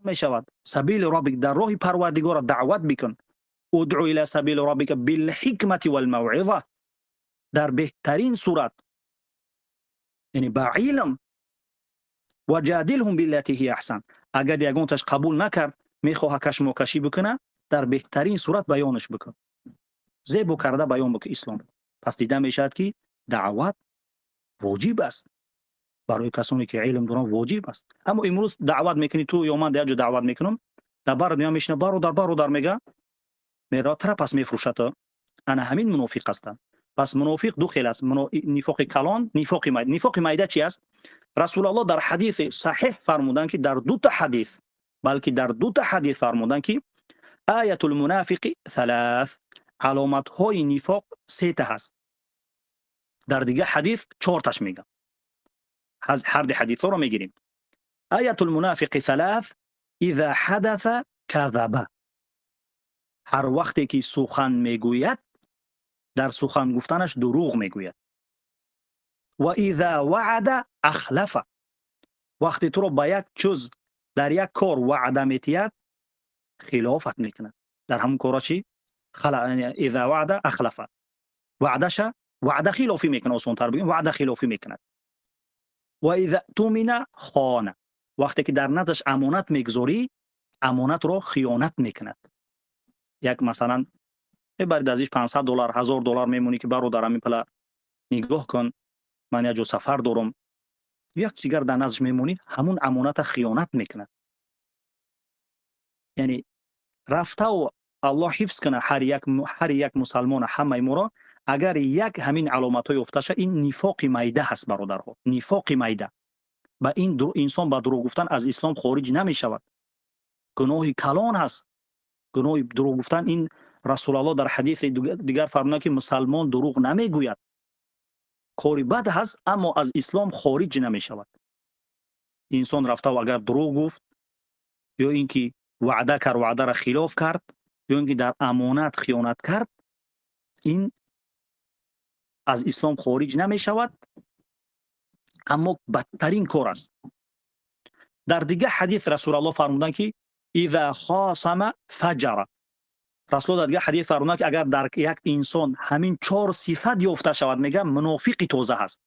Мешавад. سبيل ربك, дар роҳи Парвардигора даъват бикун. ادع إلى سبيل ربك بالحكمة والموعظة, дар беҳтарин сурат, яъне ба илм. وجادلهم بالتي هي أحسن. Агар ягонташ қабул накард, мехоҳа кашмокашӣ бикуна, дар беҳтарин сурат баёнаш бикун, зебо карда баён бикун ислом. Пас дида мешавад, ки даъват воҷиб аст барои касоне ки илм доранд, воҷиб аст. Аммо имрӯз даъват мекунӣ ту ё ман дар як ҷо даъват мекунам, дар бар меоям, мешина, бародар, бародар мега, мерава, тара пас мефурӯшад. Ана ҳамин мунофиқ ҳастанд. Пас мунофиқ ду хел аст: нифоқи калон, нифоқи майда. Нифоқи майда чи аст? Расулаллоҳ дар ҳадиси саҳеҳ фармуданд, ки дар дута ҳадис, балки дар дута ҳадис фармуданд, ки آية المنافق ثلاث, аломатҳои нифоқ сета ҳаст. Дар дигар ҳадис чорташ мегам, ҳарди ҳадисҳоро мегирем. آية المنافق ثلاث: إذا حدث كذب, ҳар вақте ки сухан мегӯяд, дар сухан гуфтанаш дурӯғ мегӯяд. وإذا وعد أخلف, вақте туро ба як чиз, дар як кор ваъда метиҳад, хилофат мекунад дар ҳамон кора. Чи? إذا وعد أخلف, ваъдаша, ваъда хилофӣ мекунад, осонтар бигӯем, ваъда хилофӣ мекунад. وإذا اؤتمن خان, вақте ки дар наздаш амонат мегузорӣ, амонатро хиёнат мекунад. Як масалан, мебарид аз иш 500 доллар, 1000 доллар мемонӣ, ки бародар, ҳамин пала нигоҳ кун, ман як ҷо сафар дорам, як сигар дар наздаш мемонӣ, ҳамун амоната хиёнат мекунад. Яъне рафтау, Аллоҳ ҳифз кунад ҳар як мусалмона, ҳамаи моро. Агар як ҳамин аломатҳо ёфта шавад, ин нифоқи майда ҳаст, бародарҳо, нифоқи майда. Ба ин инсон ба дурӯғ гуфтан аз ислом хориҷ намешавад. Гуноҳи калон ҳаст гуноҳи дурӯғ гуфтан. Ин Расулаллоҳ дар ҳадиси дигар фармуданд, ки мусалмон дурӯғ намегӯяд. Кори бад ҳаст, аммо аз ислом хориҷ намешавад. Инсон рафтау агар дурӯғ гуфт, ё ин ки ваъда кард, ваъдара хилоф кард, ё ин ки дар амонат хиёнат кард, ин аз ислом хориҷ намешавад, аммо бадтарин кор аст. Дар дигар ҳадис Расулаллоҳ фармуданд, ки إذا خاصم فجر. Расул дар дигар ҳадис фармуданд, ки агар дар як инсон ҳамин чор сифат ёфта шавад, мега, мунофиқи тоза ҳаст.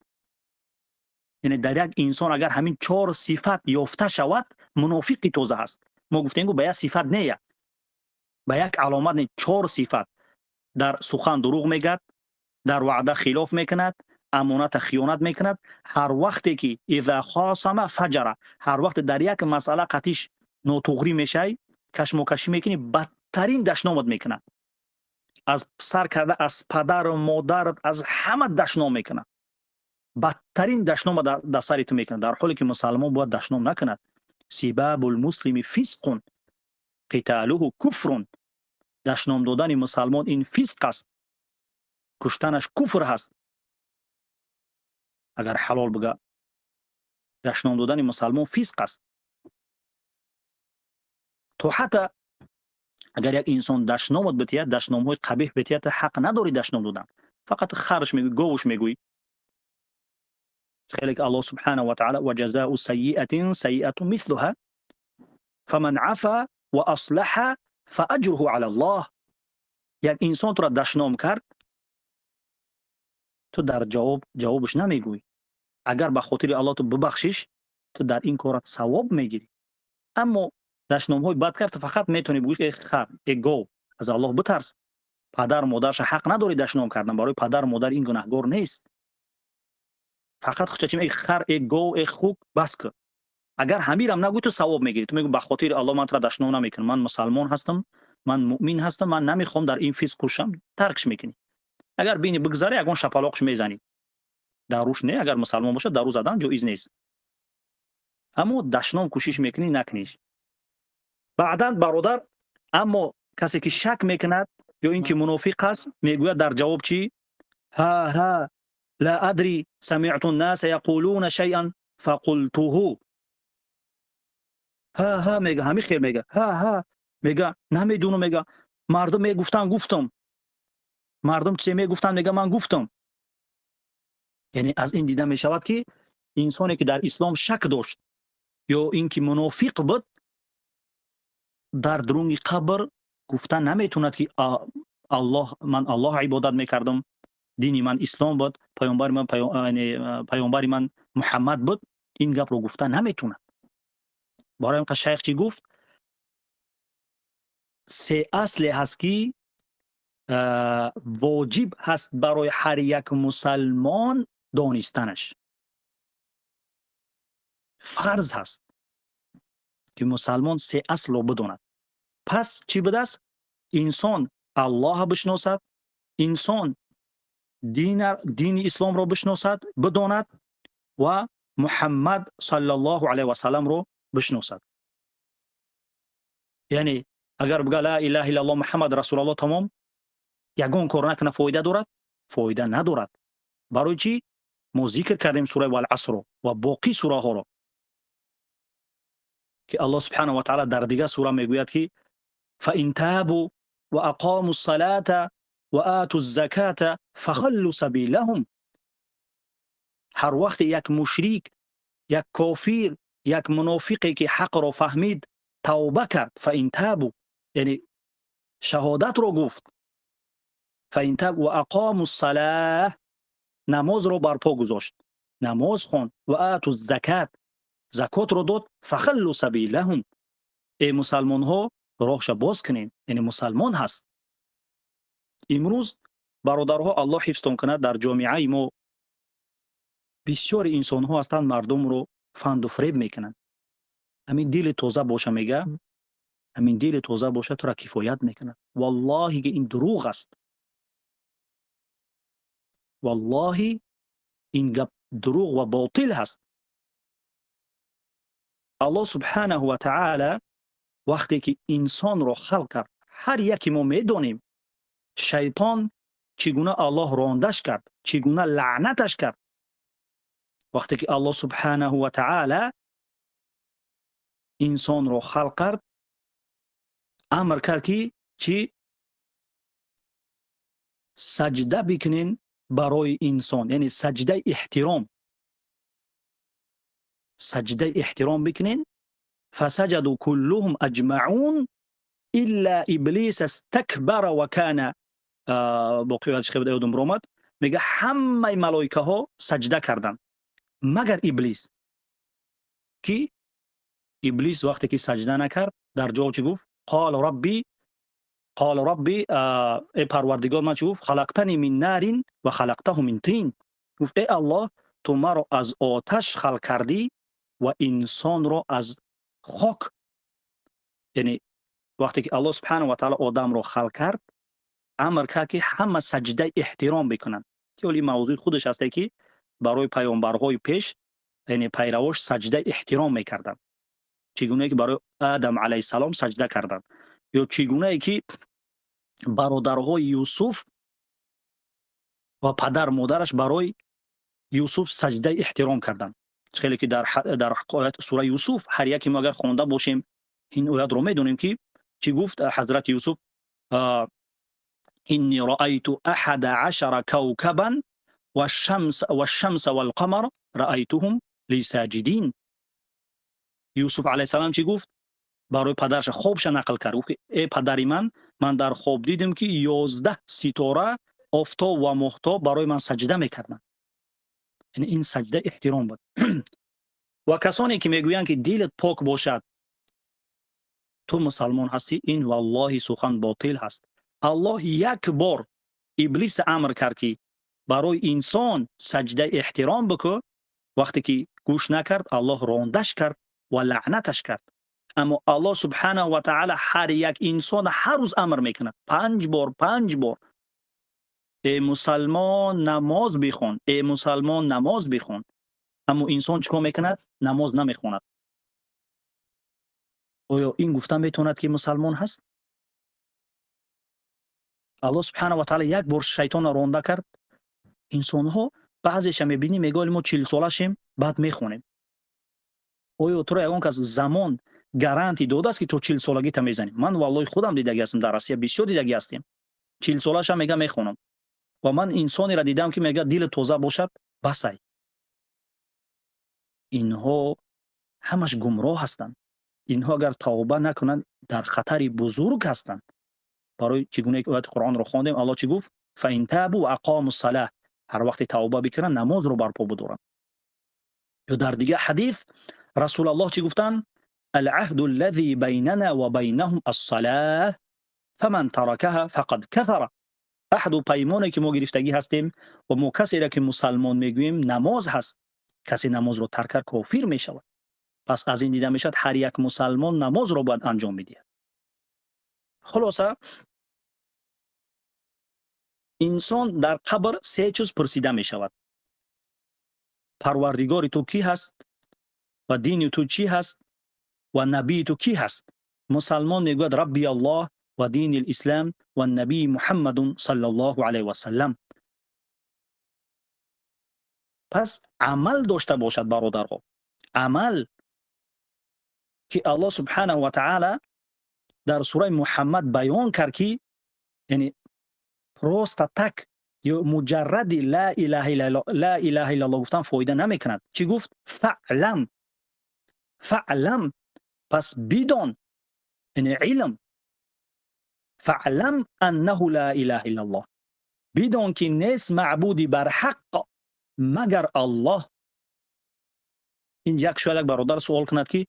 Яъне дар як инсон агар ҳамин чор сифат ёфта шавад, мунофиқи тоза ҳаст. Мо гуфтем, ба як сифат нея, ба як аломат не, чор сифат: дар сухан дурӯғ мегӯяд, дар ваъда хилоф мекунад, амоната хиёнат мекунад. Ҳар вақте ки إذا خاصم فجر, ҳар вақте дар як масъала қатиш нотуғрӣ мешавӣ, кашмокашӣ мекунӣ, бадтарин дашномат мекунад, аз сар карда аз падару модарат, аз ҳама дашном мекунад, бадтарин дашнома дар сари ту мекунад, дар ҳоле ки мусалмон бояд дашном накунад. سباب المسلم فسق، قتاله كفر. Дашном додани мусалмон ин фисқ аст, куштанаш куфр ҳаст. Агар ҳалол бига, дашном додани мусалмон фисқ аст. То ҳатта агар як инсон дашномат битиҳад, дашномҳои қабеҳ битиҳад, ҳақ надорӣ дашном додан, фақат харш мегӯӣ, говуш мегӯӣ. Хеле ки Аллоҳ سبحانه وتعالى: وجزاء سيئة سيئة مثلها، فمن عفا وأصلح فأجره على الله. Як инсон туро дашном кард, ту дар ҷавоб ҷавобаш намегӯӣ. Агар ба хотири Аллоҳ ту бибахшиш, ту дар ин корат савоб мегирӣ. Аммо дашномҳои бад кард, ту фақат метавонӣ бигӯӣ: э хар, э гов, аз Аллоҳ битарс. Падару модарша ҳақ надорӣ дашном кардан, барои падару модар ин гунаҳгор нест. Фақат хучачим: э хар, э гов, э хук, бас кун. Агар ҳамирам нагӯй, ту савоб мегирӣ. Ту мегӯ: ба хотири Аллоҳ ман тура дашном намекунам, ман мусалмон ҳастам, ман муъмин ҳастам, ман намехоҳам дар ин фисқ кушам. Таркш мекунӣ. Агар бини бигзаре, ягон шапалоқш мезанӣ дар рӯш не, агар мусалмон бошад, дар рӯ задан ҷоиз нест, аммо дашном кӯшиш мекунӣ накуниш. Баъдан, бародар, аммо касе ки шак мекунад ё ин ки мунофиқ аст, мегӯяд дар ҷавоб чӣ? ها ها، لا أدري، سمعت الناس يقولون شيئا فقلته. ها ها мега, ҳами хел мега, ҳа ҳа мега, намедунам мега, мардум мегуфтанд, гуфтам, мардум чизе мегуфтанд, мега, ман гуфтам. Яъне аз ин дида мешавад, ки инсоне ки дар ислом шак дошт ё ин ки мунофиқ буд. Дар дуруни қабр гуфта наметавонад, ки Аллоҳ, ман Аллоҳ ибодат мекардам, дини ман ислом буд, паёмбари ман Муҳаммад буд. Ин гапро гуфта наметавонад. Барои ҳамин шайх чӣ гуфт? Се асле ҳаст, ки воҷиб ҳаст барои ҳар як мусалмон донистанаш. Фарз ҳаст, ки мусалмон се аслро бидонад. Пас чӣ будааст? Инсон Аллоҳа бишносад, инсон дини исломро бишносад, бидонад ва Муҳаммад саллаллоҳу алайҳи васалламро бишносад. Яъне агар бигӯ ла илаҳа иллаллоҳ, Муҳаммад расулаллоҳ, тамом, ягон кор накунад, фоида дорад? Фоида надорад. Барои чӣ? Мо зикр кардем сураи Валасрро ва боқӣ сураҳоро, ки Аллоҳ субҳанаҳу ва таъала дар дигар сура мегӯяд, ки فإن تابوا وأقاموا الصلاة وآتوا الزكاة فخلوا سبيلهم. Ҳар вақте як мушрик, як кофир, як мунофиқе, ки ҳақро фаҳмид, тавба кард, فإن تابوا, яъне шаҳодатро гуфт, فإن تابوا وأقاموا الصلاة, намозро барпо гузошт, намоз хонд, وآتوا الزكاة, закотро дод, فخلوا سبيلهم, э мусалмонҳо, роҳша боз кунед. Яъне мусалмон ҳаст. Имрӯз, бародарҳо, Аллоҳ ҳифзтон кунад, дар ҷомеаи мо бисёри инсонҳо ҳастанд, мардумро фанду фиреб мекунанд. Ҳамин дили тоза боша, мега, ҳамин дили тоза боша, тура кифоят мекунад. Валлоҳи, ки ин дурӯғ аст. Валлоҳи, ин гап дурӯғ ва ботил ҳаст. Аллоҳ субҳанаҳу ва таъала вақте ки инсонро халқ кард, ҳар яке мо медонем, шайтон чӣ гуна Аллоҳ рондаш кард, чӣ гуна лаънаташ кард. Вақте ки Аллоҳ субҳанаҳу ва таъала инсонро халқ кард, амр кард, ки чӣ? Саҷда бикунен барои инсон, яъне саҷдаи эҳтиром, саҷдаи эҳтиром бикунен. فسجدوا كلهم أجمعون إلا إبليس استكبر وكان. Боқӣ хеле ёдум ромад. Мега, ҳамаи малоикаҳо саҷда карданд, магар Иблис. Ки Иблис вақте ки саҷда накард, дар ҷо чӣ гуфт? قال رب، قال رب, э Парвардигор, ман чӣ гуфт? خلقتني من نار وخلقته من طين. Гуфт: э Аллоҳ, ту маро аз оташ халқ кардӣ ва инсонро аз хок. Яъне вақте ки Аллоҳ субҳанаҳу ва таъала одамро халқ кард, амр кард, ки ҳама саҷдаи эҳтиром бикунанд, ки ҳоли мавзӯи худаш ҳасте, ки барои паёмбарҳои пеш, яъне пайравош, саҷдаи эҳтиром мекарданд, чӣ гунае ки барои Адам алайҳиссалом саҷда карданд ё чӣ гунае ки бародарҳои Юсуф ва падар модараш барои Юсуф саҷдаи эҳтиром карданд. Хеле ки дар сураи Юсуф ҳар яке мо агар хонда бошем, ин оятро медонем, ки чӣ гуфт ҳазрати Юсуф: إني رأيت أحد عشر كوكبا والشمس والقمر رأيتهم لي ساجدين. Юсуф алайҳиссалам чӣ гуфт? Барои падарша хобша нақл кард. Гуфт ки э падари ман, ман дар хоб дидем, ки 11 ситора, офтоб ва моҳтоб барои ман саҷда мекарданд. Яъне ин саҷда эҳтиром буд. Ва касоне ки мегӯянд, ки дилат пок бошад, ту мусалмон ҳастӣ, ин валлоҳи сухан ботил ҳаст. Аллоҳ як бор Иблис амр кард, ки барои инсон саҷдаи эҳтиром бикӯ. Вақте ки гӯш накард, Аллоҳ рондаш кард ва лаънаташ кард. Аммо Аллоҳ субҳанаҳу ва таъала ҳар як инсон ҳар рӯз амр мекунад панҷ бор, панҷ бор: э мусалмон, намоз бихон, э мусалмон, намоз бихон. Аммо инсон чӣ кор мекунад? Намоз намехонад. Оё ин гуфта метавонад, ки мусалмон ҳаст? Аллоҳ субҳанаҳу ва таъала як бор шайтонро ронда кард. Инсонҳо баъзеша мебинӣ, мегӯяд: мо 40 солашем, баъд мехонем. Оё туро ягон кас замон гарантӣ додааст, ки то 40 солагита мезанӣ? Ман валлоҳи худам дидагӣ ҳастам, дар Россия бисёр дидагӣ ҳастем, 40 солаша мега мехонам. Ва ман инсонеро дидам, ки мега дили тоза бошад, басай. Инҳо ҳамаш гумроҳ ҳастанд. Инҳо агар тавба накунанд, дар хатари бузург ҳастанд. Барои чӣ гуна ки ояти Қуръонро хондем, Аллоҳ чӣ гуфт? فَإِنْ تَابُوا وَأَقَامُوا الصَّلَاةَ. Ҳар вақте тавба бикунанд, намозро барпо бидоранд. Ё дар дигар ҳадис Расулуллоҳ чӣ гуфтанд? العهد الذي بيننا وبينهم الصلاة فمن تركها فقد كفر. عهد پیمانه که ما گرفتگی هستیم و ما کسی را که مسلمان میگوییم نماز هست. کسی نماز رو ترک کرد کافر میشود. پس از این دیده میشد هر یک مسلمان نماز رو باید انجام بدهد. خلاصه انسان در قبر سه چیز پرسیده میشود: پروردگار تو کی هست، و دین تو چی هست، و نبی تو کی هست. مسلمان میگوید ربی الله و دین الاسلام و نبی محمد صلی الله علیه و سلم. پس عمل داشته باشد برادرها، عمل که الله سبحانه و تعالی در سوره محمد بیان کرد که یعنی просто так یا مجرد لا اله الا الله، لا اله الا الله گفتن فایده نمیکند. چی گفت؟ فعلم. فعلم، پس بدان، یعنی علم. فعلم انه لا اله الا الله، بدان که نیست معبودی بر حق مگر الله. این یک شاید یک برادر سوال کند که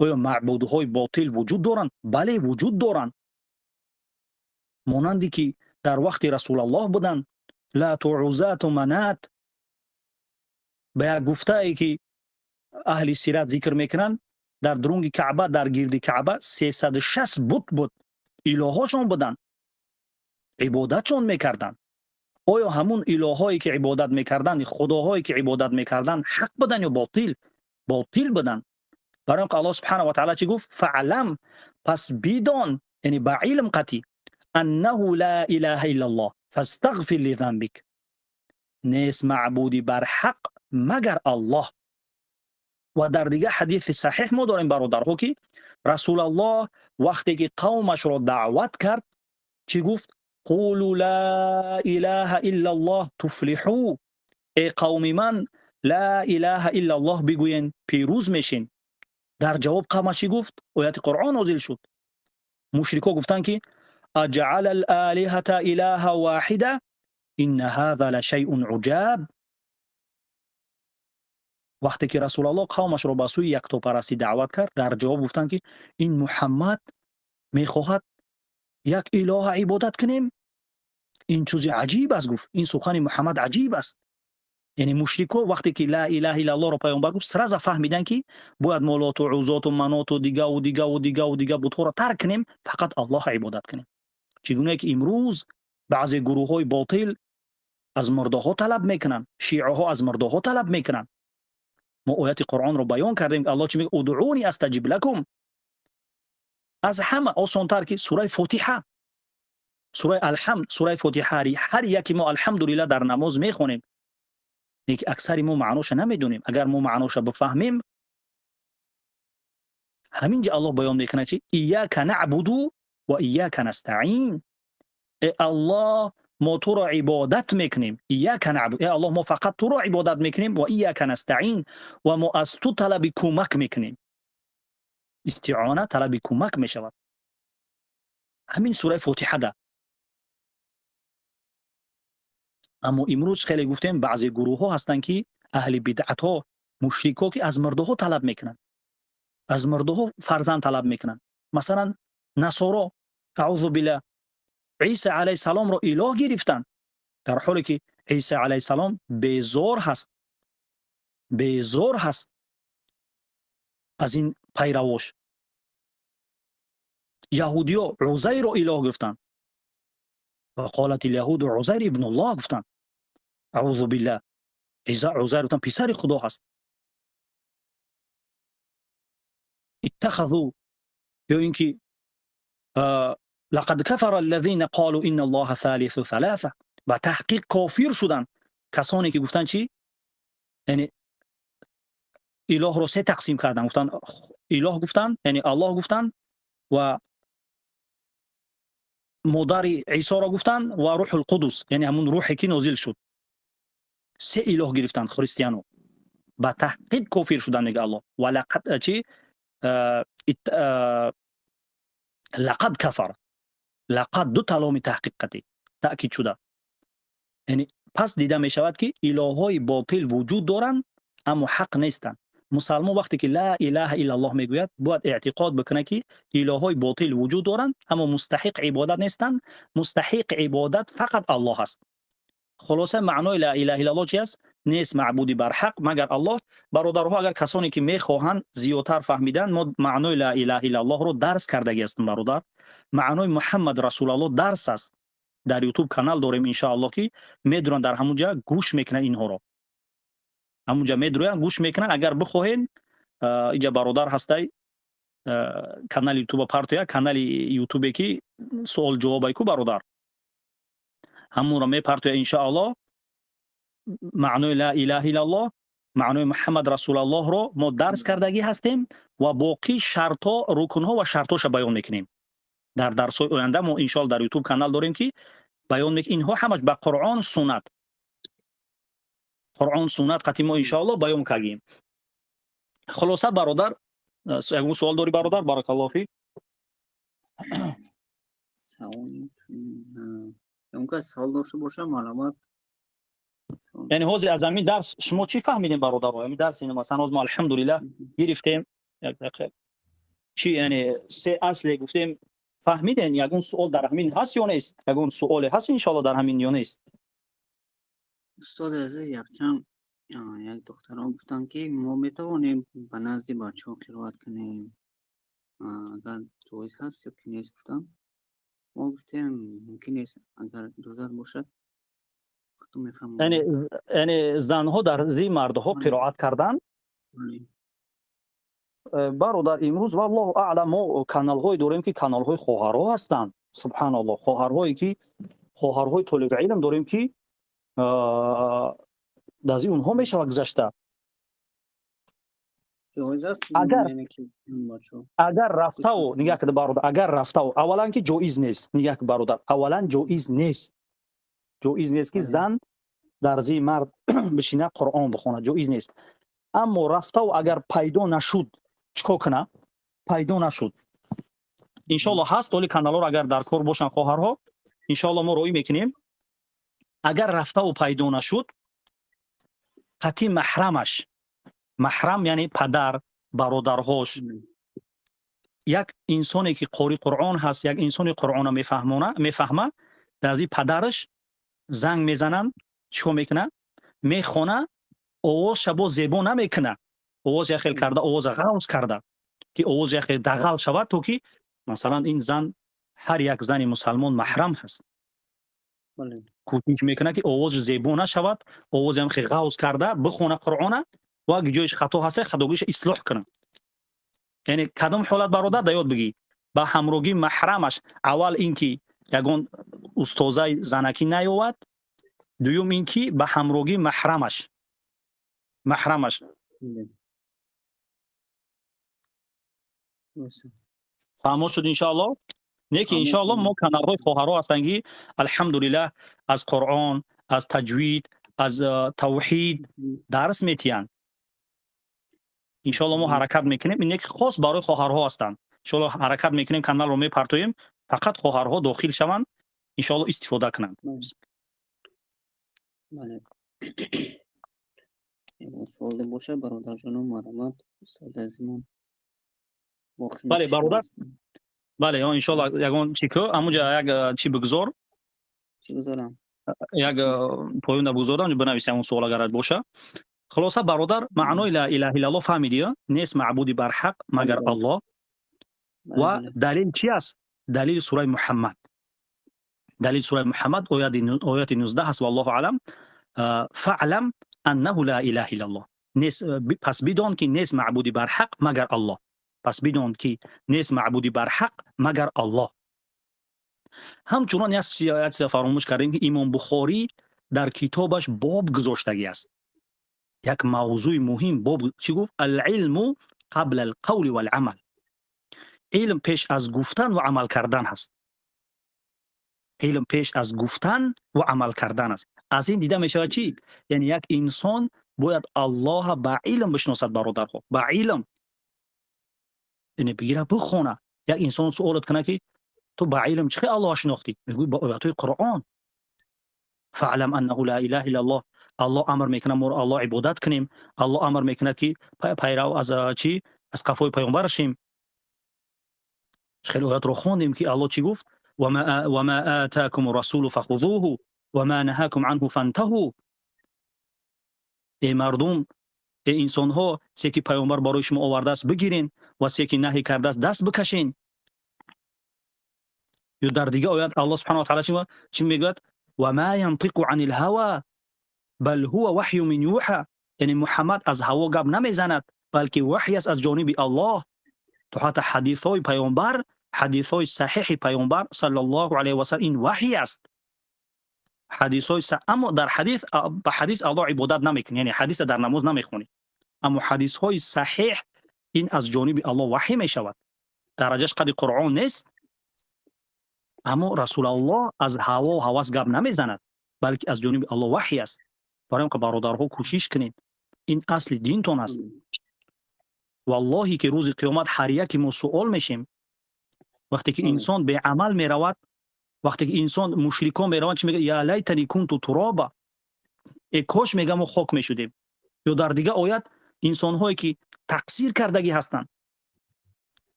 آیا معبودهای باطل وجود دارند؟ بله وجود دارند، مانندی که در وقت رسول الله بودند، لات و عزات و منات. به یک گفته ای که اهل سیرت ذکر میکنند، در درونگ کعبه، در گرد کعبه 360 بت بود، الهاشون بودند، عبادتشون میکردند. آیا همون الهایی که عبادت میکردند، خداهایی که عبادت میکردند، حق بودند یا باطل؟ باطل بودند. برای اینکه الله سبحانه و تعالی چی گفت؟ فعلم، پس بدان، یعنی با علم قطعی، انه لا اله الا الله فاستغفر لذنبك، نیست معبودی بر حق مگر الله. و در دیگه حدیث صحیح ما داریم برادرها که رسول الله وقتی که قومش را دعوت کرد چی گفت؟ قولوا لا اله الا الله تفلحوا. ای قوم من، لا اله الا الله بگوین پیروز میشین. در جواب قومش چی گفت؟ آیت قرآن نازل شد. مشرکا گفتن که اجعل الالهه الها واحده ان هذا لشیء عجاب. وقتی که رسول الله قومش را به سوی یکتاپرستی دعوت کرد، در جواب گفتند که این محمد میخواهد یک اله عبادت کنیم، این چیز عجیب است. گفت این سخن محمد عجیب است. یعنی مشرکا وقتی که لا اله الا الله را پیامبر گفت، سرازا فهمیدن که باید ما لات و عزات و منات و دیگه و دیگه و دیگه و دیگه بت‌ها را ترک کنیم، فقط الله عبادت کنیم. چگونه که امروز بعضی گروه های باطل از مرده ها طلب میکنن، شیعه ها از مرده ها طلب میکنن. ما آیت قرآن رو بیان کردیم، الله چی میگه؟ ادعونی استجب لکم. از همه آسان‌تر که سوره فاتحه، سوره الحمد، سوره فاتحه هر یکی ما الحمدلله در نماز میخونیم، لیکن اکثر ما معناش نمیدونیم. اگر ما معناش بفهمیم، همینجا الله بیان میکنه چی؟ ایاک نعبد و ایاک نستعین. ای الله ما تو را عبادت میکنیم، ایاک نعبد، ای الله ما فقط تو را عبادت میکنیم، و ایاک نستعین، و ما از تو طلب کمک میکنیم. استعانه طلب کمک میشود. همین سوره فاتحه ده. اما امروز خیلی گفتیم بعضی گروه ها هستند که اهل بدعت ها، مشرک ها، که از مرده ها طلب میکنن، از مرده ها فرزند طلب میکنن. مثلا نصارا اعوذ بالله عیسی علیه السلام را اله گرفتن، در حالی که عیسی علیه السلام بیزار هست، بیزار هست از این پیروش. یهودی ها عزیر را اله گفتن، و قالت اليهود عزیر ابن الله گفتن، اعوذ بالله. عزیر گفتن پسر خدا هست. اتخذوا، یا اینکه لقد كفر الذين قالوا ان الله ثالث ثلاثه. با تحقیق کافر شدن کسانی که گفتن چی؟ یعنی اله رو سه تقسیم کردن، گفتن اله گفتن، یعنی الله گفتن، و مادر عیسی را گفتن، و روح القدس، یعنی همون روحی که نازل شد. سه اله گرفتن خریستیانو، با تحقیق کافر شدن میگه الله. ولقد چی؟ لقد كفر. لقد ду та ломи таҳқиқ қатӣ таъкид шуда. Яъне пас дида мешавад, ки илоҳҳои ботил вуҷуд доранд, аммо ҳақ нестанд. Мусалмон вақте ки ла илаҳа иллаллоҳ мегӯяд, бояд эътиқод бикунад, ки илоҳҳои ботил вуҷуд доранд, аммо мустаҳиқ ибодат нестанд. Мустаҳиқ ибодат фақат Аллоҳ аст. Хулоса, маънои ла илаҳа иллаллоҳ чи аст? Нест маъбуди барҳақ магар Аллоҳ. Бародарҳо, агар касоне ки мехоҳанд зиёдтар фаҳмидан, мо маънои ла илаҳа иллаллоҳро дарс кардагӣ ҳастем, бародар. Маънои Муҳаммад расулаллоҳ дарс аст. Дар Ютуб канал дорем, иншоаллоҳ, ки медуранд, дар ҳамун ҷа гӯш мекунанд инҳоро. Ҳамун ҷа медуроянд, гӯш мекунанд. Агар бихоҳен, инҷа бародар ҳастай, канали Ютуба партоя, канали Ютубе ки суол ҷавобай ку, бародар. Ҳамонро мепартоя, иншоаллоҳ. Маънои ла илаҳа иллаллоҳ, маънои Муҳаммад расулаллоҳро мо дарс кардагӣ ҳастем ва боқӣ шартҳо, рукнҳо ва шартҳоша баён мекунем. Дар дарсҳои оянда мо иншоаллоҳ дар Ютуб канал дорем, ки баён мекунем. Инҳо ҳамаш ба Қуръон, суннат. Қуръон, суннат қатъи мо иншоаллоҳ баён кардем. Хулоса, бародар, ягон суол дорӣ, бародар? Баракаллоҳу фик. Савол дошта бошам, маълумот. Яъне ҳозир аз ҳамин дарс шумо чӣ фаҳмидем, бародаро? Ҳамин дарс ин масалан ҳозир мо алҳамдулиллаҳ гирифтем. Як дақиқа. Чӣ, яъне се асле гуфтем, фаҳмиден? Ягон суол дар ҳамин ҳаст ё нест? Ягон суоле ҳаст иншоаллоҳ дар ҳамин ё нест? Устоди азиз, якчанд як духтарон гуфтанд, ки мо метавонем ба назди бачаҳо қироат кунем, агар ҷоиз ҳаст ё ки нест, гуфтанд. Мо гуфтем, мумкин нест, агар иҷозат бошад. Яъне занҳо дар зии мардҳо қироат кардан? Бародар, имрӯз, валлоҳу аълам, мо каналҳое дорем, ки каналҳои хоҳарҳо ҳастанд. Субҳаналлоҳ, хоҳарҳое ки хоҳарҳои толиби илм дорем, ки дар зии онҳо мешавад гузашта. Агар рафтаву нигаҳ кида, бародар, агар рафтаву, аввалан ки ҷоиз нест. Нигаҳ ки, бародар, аввалан ҷоиз нест. Ҷоиз нест, ки зан дар зии мард бишина, Қуръон бихонад, ҷоиз нест. Аммо рафтаву агар пайдо нашуд, чӣ кор куна? Пайдо нашуд, иншоалло ҳаст оли каналҳоро, агар дар кор бошанд хоҳарҳо, иншоалло мо роӣ мекунем. Агар рафтаву пайдо нашуд, қатъи маҳрамаш, маҳрам яъне падар, бародарҳош, як инсоне ки қори Қуръон ҳаст, як инсони Қуръонро мефаҳмона, мефаҳма, дар зии падараш занг мезананд. Чӣ кор мекуна? Мехона, овозша боз зебо намекуна, овоз як хел карда, овоза ғавз карда, ки овоз як хел дағал шавад, то ки масалан ин зан, ҳар як зани мусалмон маҳрам ҳаст, кӯшиш мекунад, ки овози зебо нашавад, овозам хел ғавз карда бихона Қуръона ва агар ҷоиш хато ҳаста, хатогиша ислоҳ кунад. Яъне кадом ҳолат, бародар, да ёд бигӣ: ба ҳамрогии маҳрамаш. Аввал ин ки ягон устозаи занакӣ наёвад, дуюм ин ки ба ҳамрогии маҳрамаш, маҳрамаш. Фаҳмо шуд, иншоаллоҳ? Не ки иншоаллоҳ мо каналҳои хоҳарҳо ҳастанд, ки алҳамдулиллаҳ аз Қуръон, аз таҷвид, аз тавҳид дарс метиҳанд. Иншоаллоҳ мо ҳаракат мекунем. Ин ки хос барои хоҳарҳо ҳастанд. Иншоаллоҳ ҳаракат мекунем, каналро мепартоем, фақат хоҳарҳо дохил шаванд, иншоаллоҳ истифода кунанд. Бале, суоле боша, бародарҷоном, марҳамат, устоди азизмон. Бале, бародар, бале, иншоаллоҳ ягон чи ку, ҳамунҷа як чи бигузор. Чӣ гузорам? Як поёнда бигузорам, бинависи ҳамон суол агар боша. Хулоса, бародар, маънои ла илаҳа иллаллоҳ фаҳмидӣ? Нест маъбуди барҳақ магар Аллоҳ. Ва далил чи аст? Далили сураи Муҳаммад, далили сураи Муҳаммад, ояти 19 аст, валлоҳу аълам: фаълам аннаҳу ла илаҳа иллаллоҳ. Нест, пас бидон, ки нест маъбуди барҳақ магар Аллоҳ. Пас бидон, ки нест маъбуди барҳақ магар Аллоҳ. Ҳамчунон як чиза фаромӯш кардем, ки Имом Бухорӣ дар китобаш боб гузоштагӣ аст, як мавзӯи муҳим боб. Чӣ гуфт? Алилму қабла алқавли валамал. Илм пеш аз гуфтан ва амал кардан ҳаст. Илм пеш аз гуфтан ва амал кардан аст. Аз ин дида мешавад чӣ? Яъне як инсон бояд Аллоҳа ба илм бишиносад, бародарҳо, ба илм. Яъне бигира, бихона. Як инсон суолат кунад, ки ту ба илм чӣ хел Аллоҳ шинохтӣ? Мегӯй, ба оятҳои Қуръон. Фаълам аннаҳу ла илаҳа иллаллоҳ. Аллоҳ амр мекунад моро Аллоҳ ибодат кунем. Аллоҳ амр мекунад, ки пайрав аз чӣ? Аз қафои паёмбар шем. Хеле оятро хондем, ки Аллоҳ чӣ гуфт? Вама атакум расулу фахузуҳу вама наҳакум анҳу фантаҳу. Эй мардум, эй инсонҳо, се ки паёмбар барои шумо овардааст, бигирен ва се ки наҳӣ кардааст, даст бикашен. Ё дар дигар оят Аллоҳ субҳанаҳу ва таъала чӣ мегӯяд? Ва ма янтиқу анил ҳава бал ҳува ваҳю мин юҳа. Яъне Муҳаммад аз ҳаво гап намезанад, балки ваҳй аст аз ҷониби Аллоҳ. То ҳатто ҳадисҳои паёмбар, ҳадисҳои саҳиҳи паёмбар саллаллоҳу алайҳи васаллам ин ваҳй аст. Ҳадисҳои, аммо дар ҳадис, ба ҳадис Аллоҳ ибодат намекунӣ, яъне ҳадиса дар намоз намехонӣ. Аммо ҳадисҳои саҳиҳ ин аз ҷониби Аллоҳ ваҳй мешавад. Дараҷаш қадри Қуръон нест, аммо Расулаллоҳ аз ҳаво ҳавас гап намезанад, балки аз ҷониби Аллоҳ ваҳй аст. Барои он бародарҳо, кӯшиш кунед, ин асли динтон аст. Валлоҳи, ки рӯзи қиёмат ҳар яке мо суол мешем. Вақте ки инсон беамал меравад, вақте ки инсон, мушрикон мераванд, чӣ мегӯяд? Я лайтани кунту туроба, э кош, мега, мо хок мешудем. Ё дар дигар оят инсонҳое ки тақсир кардагӣ ҳастанд,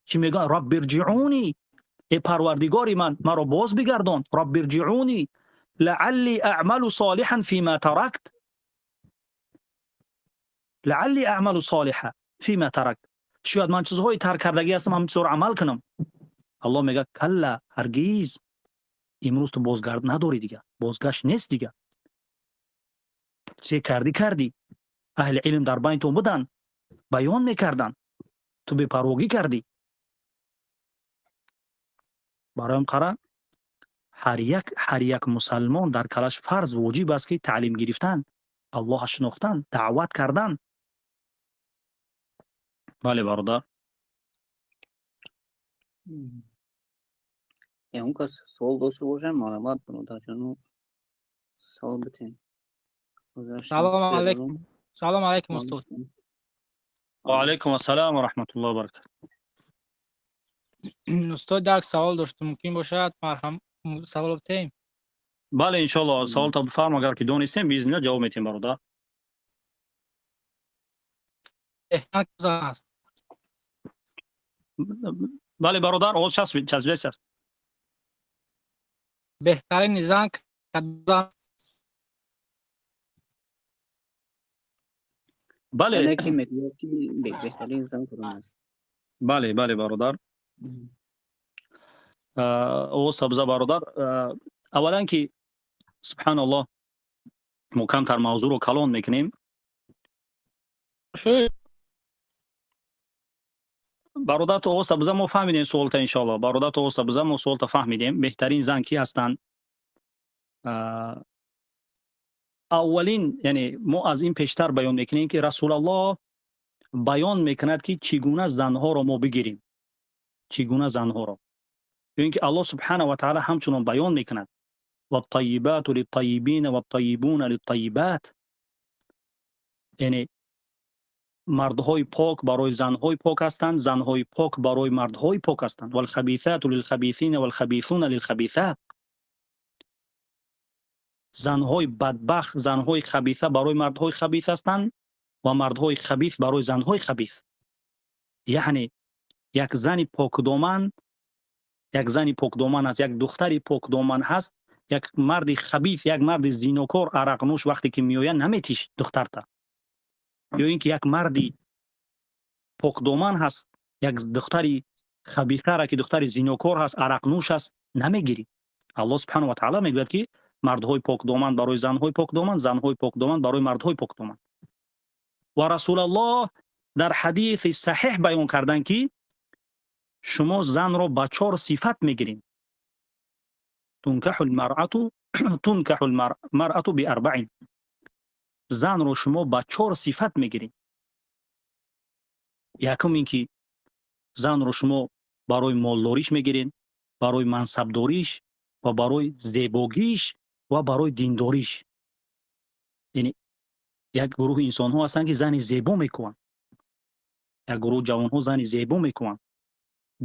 чӣ мегӯянд? Раббирҷиуни, э Парвардигори ман, маро боз бигардон. Раббирҷиуни лаалли аъмалу солиҳан фима таракт, лаалли аъмалу солиҳа фима таракт. Шояд ман чизҳои тарк кардагӣ ҳастам, ҳамин чизҳоро амал кунам. Аллоҳ мегӯяд: калла, ҳаргиз, имрӯз ту бозгард надорӣ, дига бозгашт нест, дига се кардӣ, кардӣ. Аҳли илм дар байнтон буданд, баён мекарданд, ту бепарвогӣ кардӣ. Бароям қара, ҳар як мусалмон дар калаш фарз, воҷиб аст, ки таълим гирифтан, Аллоҳа шинохтан, даъват кардан. Бале, бародар. Ягон кас суол дошта бошад, марҳамат, бародарҷону, савол битен. Салому алайкум, салому алайкум, устод. Ва алайкум ассалом ва раҳматуллоҳи ва баракатуҳ. Устод, як савол доштам, мумкин бошад, марҳам, савол битем? Бале, иншоалло, саволта бифарм, агар ки донистем, биизнилла ҷавоб метиҳем, бародар. Аст. Бале, бародар, овоз часпидаст аст. Беҳтарини зан кадом? Бале. Яъне ки мегӯяд, ки беҳтарин зан кадом аст? Бале, бародар, овоз сабза, бародар. Аввалан ки, субҳаналлоҳ, мо камтар мавзӯъро калон мекунем. Бародар, ту овоз сабза, мо фаҳмидем суолта, иншоалло. Бародар, ту овоз сабза, мо суолта фаҳмидем. Беҳтарин зан кӣ ҳастанд? Аввалин, яъне мо аз ин пештар баён мекунем, ки Расулаллоҳ баён мекунад, ки чӣ гуна занҳоро мо бигирем, чӣ гуна занҳоро. Ё ин ки Аллоҳ субҳана ва таъала ҳамчунон баён мекунад: ваттайибату литтайибина ваттайибуна литтайибат. Яъне мардҳои пок барои занҳои пок ҳастанд, занҳои пок барои мардҳои пок ҳастанд. Валхабисату лилхабисина валхабисуна лилхабисат. Занҳои бадбахт, занҳои хабиса барои мардҳои хабис ҳастанд ва мардҳои хабис барои занҳои хабис. Яъне як зани покдоман, як зани покдоман аст, як духтари покдоман ҳаст, як марди хабис, як марди зинокор, арақнӯш вақте ки меояд, наметиш духтарта. Ё ин ки як марди покдоман ҳаст, як духтари хабисара, ки духтари зинокор ҳаст, арақнӯш аст, намегирӣ. Аллоҳ субҳану ва таъала мегӯяд, ки мардҳои покдоман барои занҳои покдоман, занҳои покдоман барои мардҳои покдоман. Ва Расулаллоҳ дар ҳадиси саҳиҳ баён карданд, ки шумо занро ба чор сифат мегиред. Тункаҳу лмаръату биарбаин. Занро шумо ба чор сифат мегиред. Якум ин ки занро шумо барои молдориш мегиред, барои мансабдориш ва барои зебогиш ва барои диндориш. Яъне як гурӯҳи инсонҳо ҳастанд, ки зани зебо мекунанд, як гурӯҳ ҷавонҳо зани зебо мекунанд.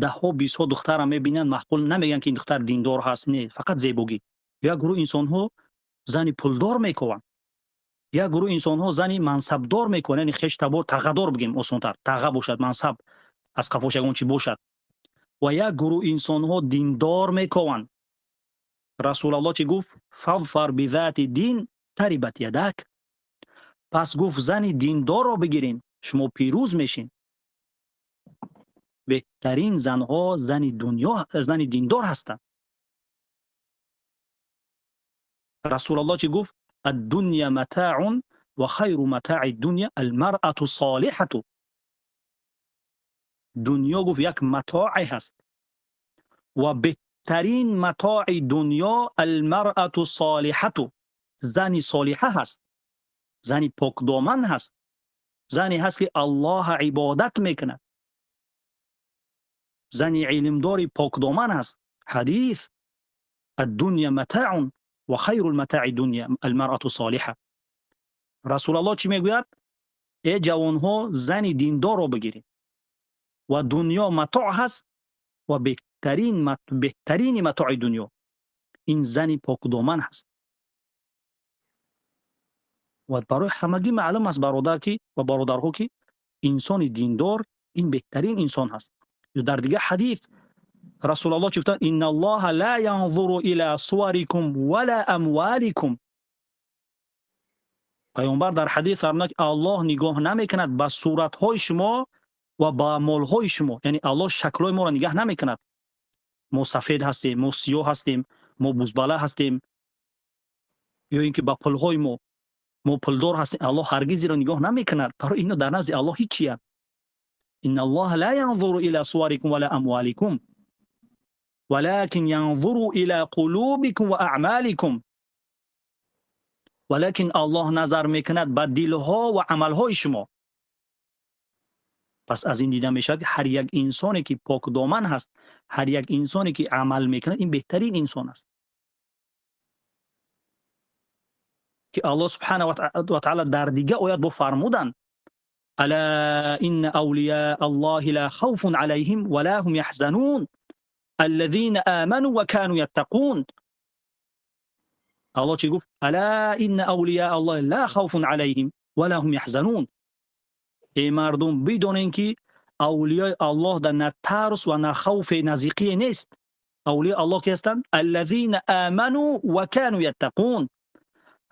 Даҳҳо, бистҳо духтарро мебинанд, маъқул намегӯянд, ки ин духтар диндор ҳаст, не, фақат зебогӣ. Як гурӯҳ инсонҳо зани пулдор мекунанд, як гурӯҳ инсонҳо зани мансабдор мекунанд, яъне хештабор, тағадор бигем осонтар, таға бошад, мансаб аз қафош ягон чи бошад. Ва як гурӯҳ инсонҳо диндор мекунанд. Расулаллоҳ чӣ гуфт? Фадфар бизати дин тарибат ядак. Пас гуфт зани диндорро бигирин, шумо пирӯз мешин. Беҳтарин занҳо зани дунё, зани диндор ҳастанд. Расулаллоҳ чӣ гуфт? Ад-дунья матаун ва хайру матаи дунья ал-маръату солиҳату. Дунё гуфт як матоъе ҳаст ва беҳтарин матои дунё ал-маръату солиҳату, зани солиҳа ҳаст, зани покдоман ҳаст, зане ҳаст ки Аллоҳ ибодат мекунад, зани илмдори покдоман ҳаст. Ҳадис: ад-дунья матаун ва хайрул матаи дунья ал-маръату солиҳа. Расулаллоҳ чӣ мегӯяд? Э ҷавонҳо, зани диндорро бигиред ва дунё матоъ ҳаст ва беҳтарини матои дунё ин зани покдоман ҳаст. Ва барои ҳамагӣ маълум аст, бародар ки ва бародарҳо, ки инсони диндор ин беҳтарин инсон ҳаст. Дар дигар ҳадис Расулаллоҳ чӣ гуфтанд? Инналлоҳа ла янзуру ила суарикум ва ла амваликум. Паёмбар дар ҳадис фармуданд, ки Аллоҳ нигоҳ намекунад ба суратҳои шумо ва ба молҳои шумо. Яъне Аллоҳ шаклҳои моро нигоҳ намекунад. Мо сафед ҳастем, мо сиёҳ ҳастем, мо бузбала ҳастем, ё ин ки ба пулҳои мо, мо пулдор ҳастем. Аллоҳ ҳаргиз инро нигоҳ намекунад. Барои ино дар назди Аллоҳ ҳеҷ чият. Инналлоҳа ла янзуру ила суарикум ва ла амваликум валакин янзуру ила қулубикум ва аъмаликум. Валакин Аллоҳ назар мекунад ба дилҳо ва амалҳои шумо. Пас аз ин дида мешавад, ки ҳар як инсоне ки покдоман ҳаст, ҳар як инсоне ки амал мекунад, ин беҳтарин инсон аст. Ки Аллоҳ субҳанаҳу ва таъала дар дигар оят бо фармуданд: ала инна авлияа Аллоҳи ла хавфун алайҳим ва ла ҳум яҳзанун аллазина аману ва кану яттақун. Аллоҳ чӣ гуфт? Ала инна авлияа Аллоҳи ла хавфун алайҳим ва ла ҳум яҳзанун. Эй мардум, бидонед ки авлиёи Аллоҳ дар на тарс ва на хавфе, на зиқие нест. Авлиёи Аллоҳ ки ҳастанд? Аллазина аману ва кану яттақун.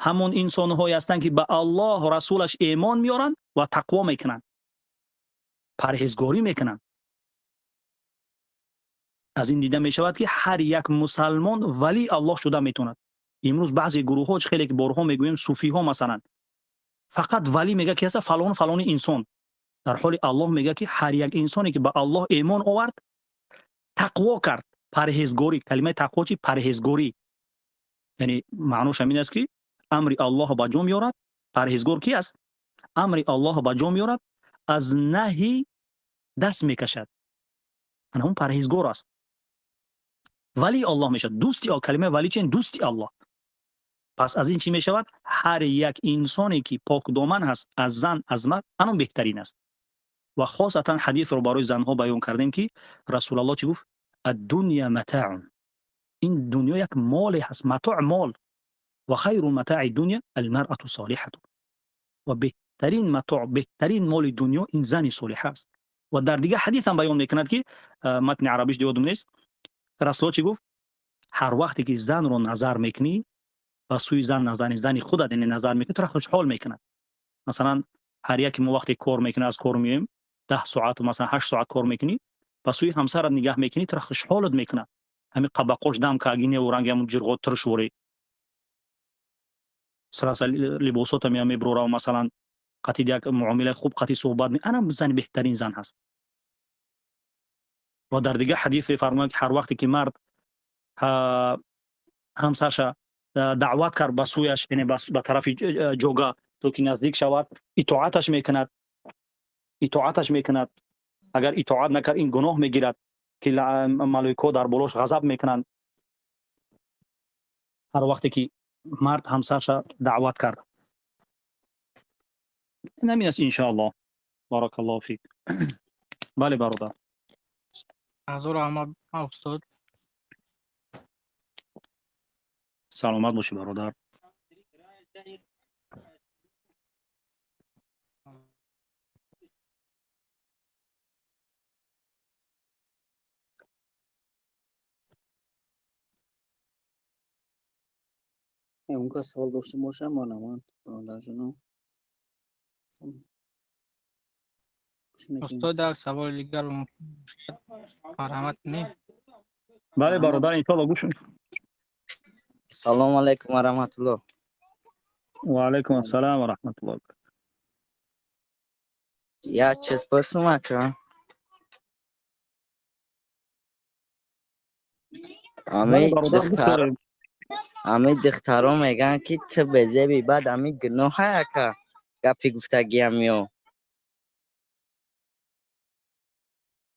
Ҳамон инсонҳое ҳастанд ки ба Аллоҳ расулаш имон меоранд ва тақво мекунанд, парҳезгорӣ мекунанд. Аз ин дида мешавад, ки ҳар як мусалмон вали Аллоҳ шуда метавонад. Имрӯз баъзе гурӯҳҳо, чӣ хеле ки борҳо мегӯем, суфиҳо масалан, фақат вали мегӯяд ки ҳаста фалон фалони инсон. Дар ҳоли Аллоҳ мегӯяд, ки ҳар як инсоне ки ба Аллоҳ имон овард, тақво кард, парҳезгорӣ. Калимаи тақво чи? Парҳезгорӣ. Яъне маънош ҳамин аст, ки амри Аллоҳ ба ҷо меорад. Парҳезгор ки аст? Амри Аллоҳ ба ҷо меорад, аз наҳи даст мекашад. Ана ҳун парҳезгор аст. Вали Аллоҳ мешавад. Дӯсти Аллоҳ. Калимаи вали чи? Дӯсти Аллоҳ. Пас аз ин чӣ мешавад? Ҳар як инсоне ки покдоман ҳаст, аз зан, аз мард, анон беҳтарин аст. Ва хосатан ҳадисро барои занҳо баён кардем, ки Расулаллоҳ чӣ гуфт? Ад-дунья матаун. Ин дунё як моле ҳаст, матоъ мол. Ва хайру матаи дунья ал-маръату солиҳату. Ва беҳтарин матоъ, беҳтарин моли дунё ин зани солиҳа аст. Ва дар дигар ҳадис ҳам баён мекунад, ки матни арабиш ёдум нест. Расулаллоҳ чӣ гуфт? Ҳар вақте ки занро назар мекунӣ, ба сӯи зан назар, зани худат яъне назар мекунӣ, туро хушҳол мекунад. Масалан, ҳар яке мо вақте кор мекунем, аз кор меоем, 10 соат, масалан 8 соат кор мекунӣ, ба сӯи ҳамсарат нигаҳ мекунӣ, туро хушҳолат мекунад. Ҳамин қабақош дам кагиневу ранги ҳамун ҷирғот туршворӣ. Сараса либосота меям меброра, масалан, қатъи як муомилаи хуб, қатъи суҳбат, ана зани беҳтарин зан ҳаст. Ва дар дигар ҳадис мефармояд, ки ҳар вақте ки мард ҳамсарша даъват кард ба сӯяш, яъне ба тарафи ҷога, то ки наздик шавад, итоаташ мекунад, итоаташ мекунад. Агар итоат накард, ин гуноҳ мегирад, ки малоикаҳо дар болош ғазаб мекунанд. Ҳар вақте ки мард ҳамсарша даъват кард. Ин ҳамин аст, иншоаллоҳ. Баракаллоҳу фик. Бале, бародар. Ҳазор раҳмат, устод. Саломат бошӣ, бародар. Онка савол дошта бошам, марҳамат, бародарҷоно. Устод, як саволи дигар мумкин бошад, марҳамат кунед. Бале, бародар, иншоалло гӯш. Салому алайкум ва раҳматуллоҳ. Ва алайкум ассалом ва раҳматуллоҳ. Як чиз пурсум, ака. Бале, бародар, гӯш дорем. Ами духтаро мегӯянд, ки ту безеби, баъд ами гуноҳа, ака, гапи гуфтагиам ё?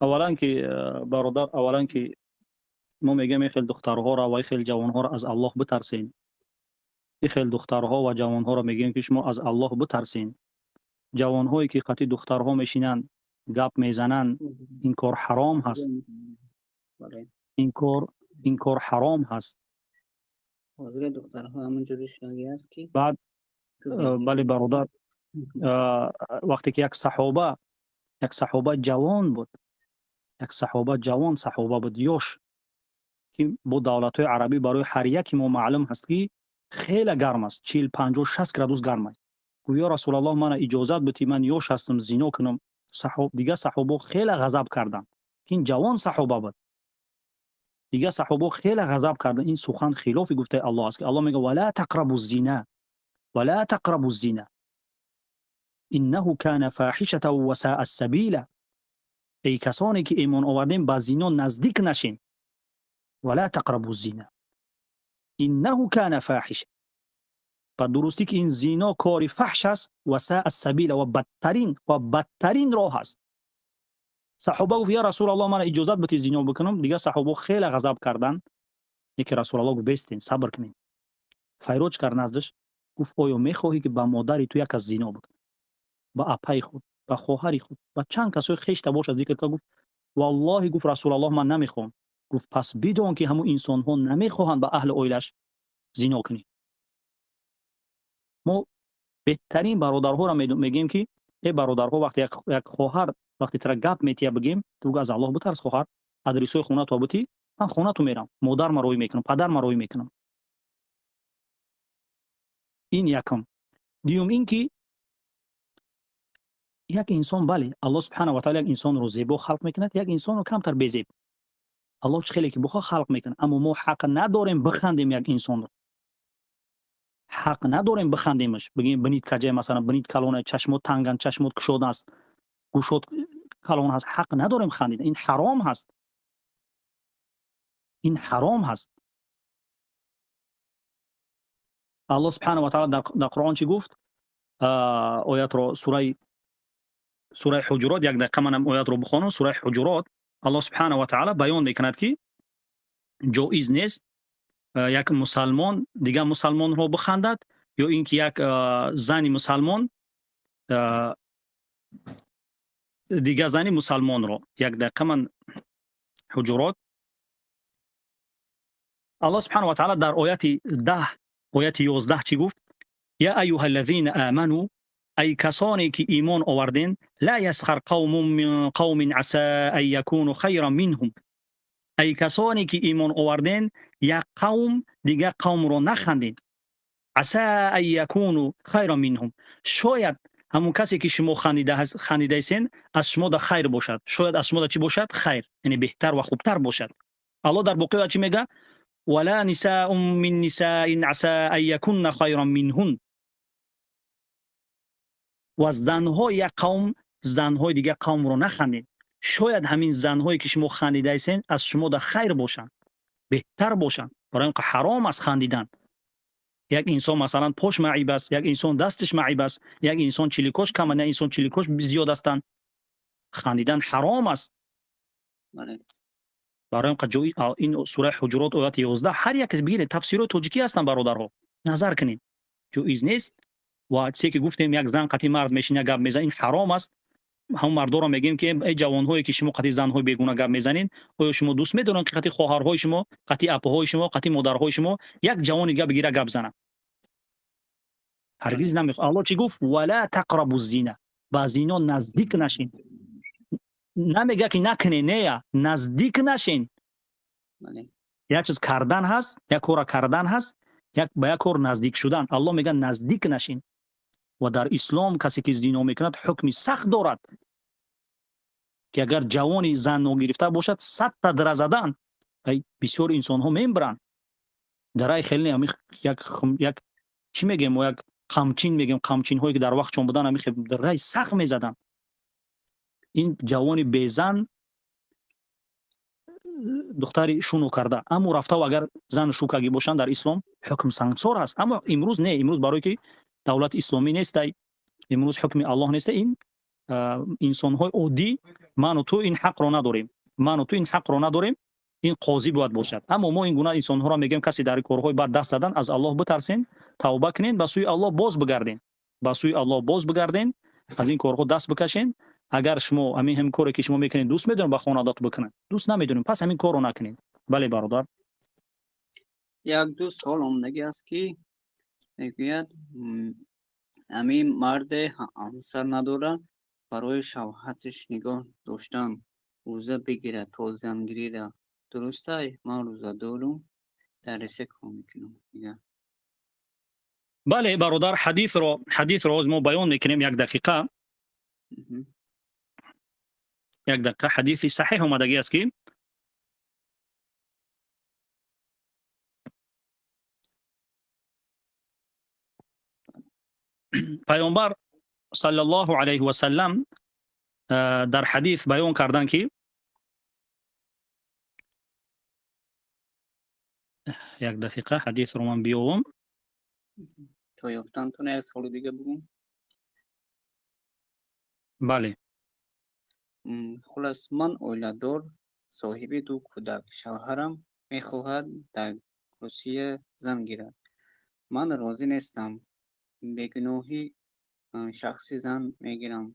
Аввалан ки, бародар, аввалан ки мо мегӯем, ин хел духтарҳоро ва ин хел ҷавонҳоро аз Аллоҳ битарсен. Ин хел духтарҳо ва ҷавонҳоро мегӯем, ки шумо аз Аллоҳ битарсен. Ҷавонҳое ки қатъи духтарҳо мешинанд, гап мезананд, ин кор ҳаром ҳаст. Ин кор ҳаром ҳаст. Ҳозири духтарҳо ҳаминҷури шудагӣ аст, ки баъд, бале, бародар, вақте ки як саҳоба ҷавон буд, як саҳоба ҷавон саҳоба буд, ёш, ки бо давлатҳои арабӣ барои ҳар яки мо маълум ҳаст, ки хеле гарм аст, 40, 50, 60 градус гарм аст. Гӯё ё Расулаллоҳ, мана иҷозат битӣ, ман ёш ҳастам, зино кунам. Дигар саҳобо хеле ғазаб карданд, ки ин ҷавон саҳоба буд. Дигар саҳобо хеле ғазаб карданд. Ин сухан хилофи гуфтаи Аллоҳ аст, ки Аллоҳ мегӯяд: вала тақрабу зина, вала тақрабу зина, иннаҳу кана фоҳишатан ва саа сабила. Эй касоне ки имон овардем, ба зино наздик нашен. Вала тақрабу зина, иннаҳу кана фоҳиша. Ба дурустӣ ки ин зино кори фаҳш аст, ва саа сабила, ва бадтарин роҳ аст. Саҳоба гуфт: ё Расулаллоҳ, мана иҷозат битӣ зино бикунам. Дигар саҳобо хеле ғазаб карданд. Лекин Расулаллоҳ гуфт: бестен, сабр кунед. Файроҷ кард наздаш, гуфт: оё мехоҳӣ ки ба модари ту як аз зино бикунӣ, ба апаи худ, ба хоҳари худ, ба чанд касои хешта бошад зикр кард? Гуфт: валлоҳи, гуфт Расулаллоҳ, ман намехоҳам. Гуфт: пас бидон, ки ҳамун инсонҳо намехоҳанд ба аҳли оилаш зино кунӣ. Мо беҳтарин бародарҳоро мегӯем, ки э бародарҳо, вақте як хоҳар вақте тара гап метия, бигем: ту бигӯ, аз Аллоҳ битарс, хоҳар, адресҳои хонато битӣ, ман хонату мерам, модарма рӯй мекунам, падарма рӯй мекунам. Ин якум. Дуюм ин ки як инсон, бале, Аллоҳ субҳанаҳу ва таъала як инсонро зебо халқ мекунад, як инсонро камтар безеб. Аллоҳ чӣ хеле ки бихоҳ халқ мекунад, аммо мо ҳақ надорем бихандем як инсонро. Ҳақ надорем бихандемаш, бигем бинит каҷай, масалан, бинит калона, чашмот танган, чашмот кушод аст, гӯшот калон ҳаст. Ҳақ надорем хандидан. Ин ҳаром ҳаст. Ин ҳаром ҳаст. Аллоҳ субҳанаҳу ва таъала дар Қуръон чӣ гуфт? Оятро сураи Ҳуҷурот, як дақиқа манам оятро бихонам. Сураи Ҳуҷурот, Аллоҳ субҳанаҳу ва таъала баён мекунад, ки ҷоиз нест як мусалмон дигар мусалмонро бихандад, ё ин ки як зани мусалмон дигар зани мусалмонро. Як дақиқа ман Ҳуҷурот. Аллоҳ субҳанаҳу ва таъала дар ояти 10, ояти 11 чӣ гуфт? Я аюҳа аллазина аману, ай касоне ки имон оварден, ла ясхар қавмун мин қавмин аса ан якуну хайран минҳум. Ай касоне ки имон оварден, як қавм дигар қавмро нахандед. Аса ан якуну хайран минҳум. Шояд ҳамун касе ки шумо хандидаесен, аз шумо да хайр бошад. Шояд аз шумо да чӣ бошад? Хайр, яъне беҳтар ва хубтар бошад. Аллоҳ дар боқӣ оят чӣ мегӯяд? Вала нисаун мин нисаин аса ан якунна хайран минҳун. Ва занҳои як қавм занҳои дигар қавмро нахандед. Шояд ҳамин занҳое ки шумо хандидаесен, аз шумо да хайр бошанд, беҳтар бошанд. Барои ин ҳаром аст хандидан. Як инсон, масалан, пош маъиб аст, як инсон дасташ маъиб аст, як инсон чиликош кам, як инсон чиликош зиёд ҳастанд. Хандидан ҳаром аст. Барои ин ҷои ин сураи Ҳуҷурот ояти 11 ҳар як кас бигиред, тафсирҳои тоҷикӣ ҳастанд, бародарҳо, назар кунед. Ҷоиз нест. Ва чизе ки гуфтем, як зан қатъи мард мешина, гап мезанад, ин ҳаром аст. Ҳамон мардоро мегӯем, ки эй ҷавонҳое, ки шумо қатъи занҳои бегуна гап мезанед, оё шумо дӯст медоранд, ки қатъи хоҳарҳои шумо, қатъи апаҳои шумо, қатъи модарҳои шумо як ҷавони гап бигира гап занад? Ҳаргиз намехоҳ. Аллоҳ чӣ гуфт? Вала тақрабу зина, ба зино наздик нашин. Намега, ки накунед, нея, наздик нашин. Як чиз кардан ҳаст, як кора кардан ҳаст, ба як кор наздик шудан. Аллоҳ мега наздик нашин. Ва дар ислом касе ки зино мекунад, ҳукми сахт дорад, ки агар ҷавони зан ногирифта бошад, 100 та дара задан. Бисёр инсонҳо мембиранд. Дараи хеле як чӣ мегӯем мо, як қамчин мегӯем, қамчинҳое ки дар вақтшон будан, ҳами дараи сахт мезаданд. Ин ҷавони безан, духтари шуну карда, аммо рафтаву агар зану шукагӣ бошанд, дар ислом ҳукм сангсор аст. Аммо имрӯз не, имрӯз барое ки давлати исломӣ нестай, имрӯз ҳукми Аллоҳ неста, ин инсонҳои оддӣ, ману ту ин ҳақро надорем, ману ту ин ҳақро надорем, ин қозӣ бояд бошад. Аммо мо ин гуна инсонҳоро мегӯем, касе дар корҳои бад даст задан, аз Аллоҳ битарсен, тавба кунен, ба сӯи Аллоҳ боз бигарден, ба сӯи Аллоҳ боз бигарден, аз ин корҳо даст бикашен. Агар шумо ҳамин ҳам коре, ки шумо мекунед, дӯст медорем ба хонадот бикунанд, дӯст намедорем, пас ҳамин корро накунед. Бале, бародар. Як ду савол омадагӣ аст, ки мегӯяд, ҳамин марде ҳамсар надорад, барои шавҳаташ нигоҳ доштан рӯза бигирад то зангирира дурустай? Ман рӯза дорум, дар Русия кор мекунам. Бале, бародар, ҳадисро ҳоз мо баён мекунем. Як дақиқа, як дақиқа. Ҳадиси саҳеҳ омадагӣ аст, ки пайғамбар саллаллоҳу алайҳи васаллам дар ҳадис баён карданд, ки як дақиқа, ҳадисро ман биёвам. То ёфтантон як саволи дига бугум. Бале. Хулас, ман оиладор, соҳиби ду кӯдак. Шавҳарам мехоҳад дар Русия зан гирад. Ман розӣ нестам. Бегуноҳи шахсӣ зан мегирам.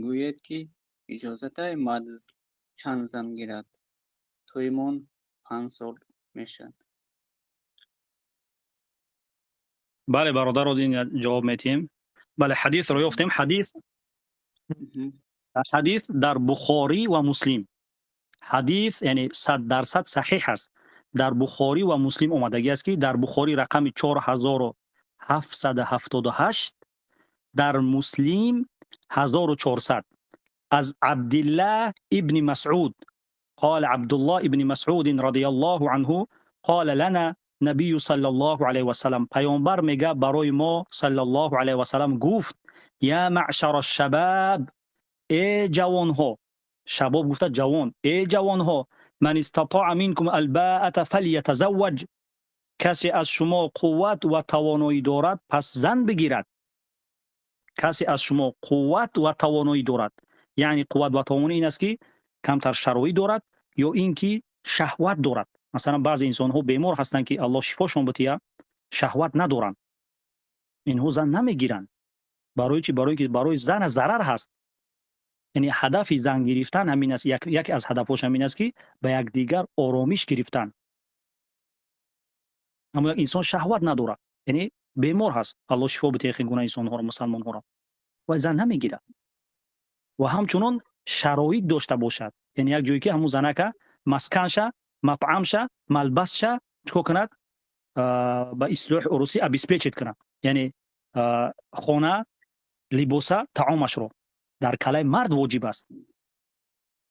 Гӯед, ки иҷозатай мард чанд зан гирад? Тӯймон 5 сол мешавад. Бале, бародар, роз ин ҷавоб метиҳем. Бале, ҳадисро ёфтем. Ҳадис дар Бухорӣ ва Муслим. Ҳадис, яъне, 100% саҳиҳ аст. Дар Бухорӣ ва Муслим омадагӣ аст, ки дар Бухорӣ рақами 4778, дар Муслим 1400, аз Абдиллаҳ ибни Масъуд. قال عبد الله ابن مسعود رضي الله عنه: قال لنا نبي صلى الله عليه وسلم، پیامبر میگه برای ما صلی الله علیه وسلم گفت: یا معشر الشباب، ای جوانها. شباب گفته جوان. ای جوانها، من استطاع منكم الباءة فليتزوج، کسی از شما قوت و توانایی دارد، پس زن بگیرد. کسی از شما قوت و توانایی دارد، یعنی قوت و توانایی این است که کمتر شرایط دارد یا اینکه شهوت دارد. مثلا بعضی انسان ها بیمار هستند که الله شفاشون بده، شهوت ندارند، اینها زن نمیگیرند. برای چی؟ برای که برای زن ضرر هست. یعنی هدف زن گرفتن همین است، یکی از هدفش همین است که به یکدیگر آرامش گرفتن. اما یک انسان شهوت ندارد، یعنی بیمار هست، الله شفا بده این گونه انسان ها را، مسلمان ها را، و زن نمیگیرد. و همچنان شرایط داشته باشد، یعنی یک جایی که همون زنکه مسکنشه، مطعمشه، ملبسشه چیکار کند، به اصطلاح روسی обеспечить کند، یعنی خانه، لباسه، طعامش رو در کلای مرد واجب است،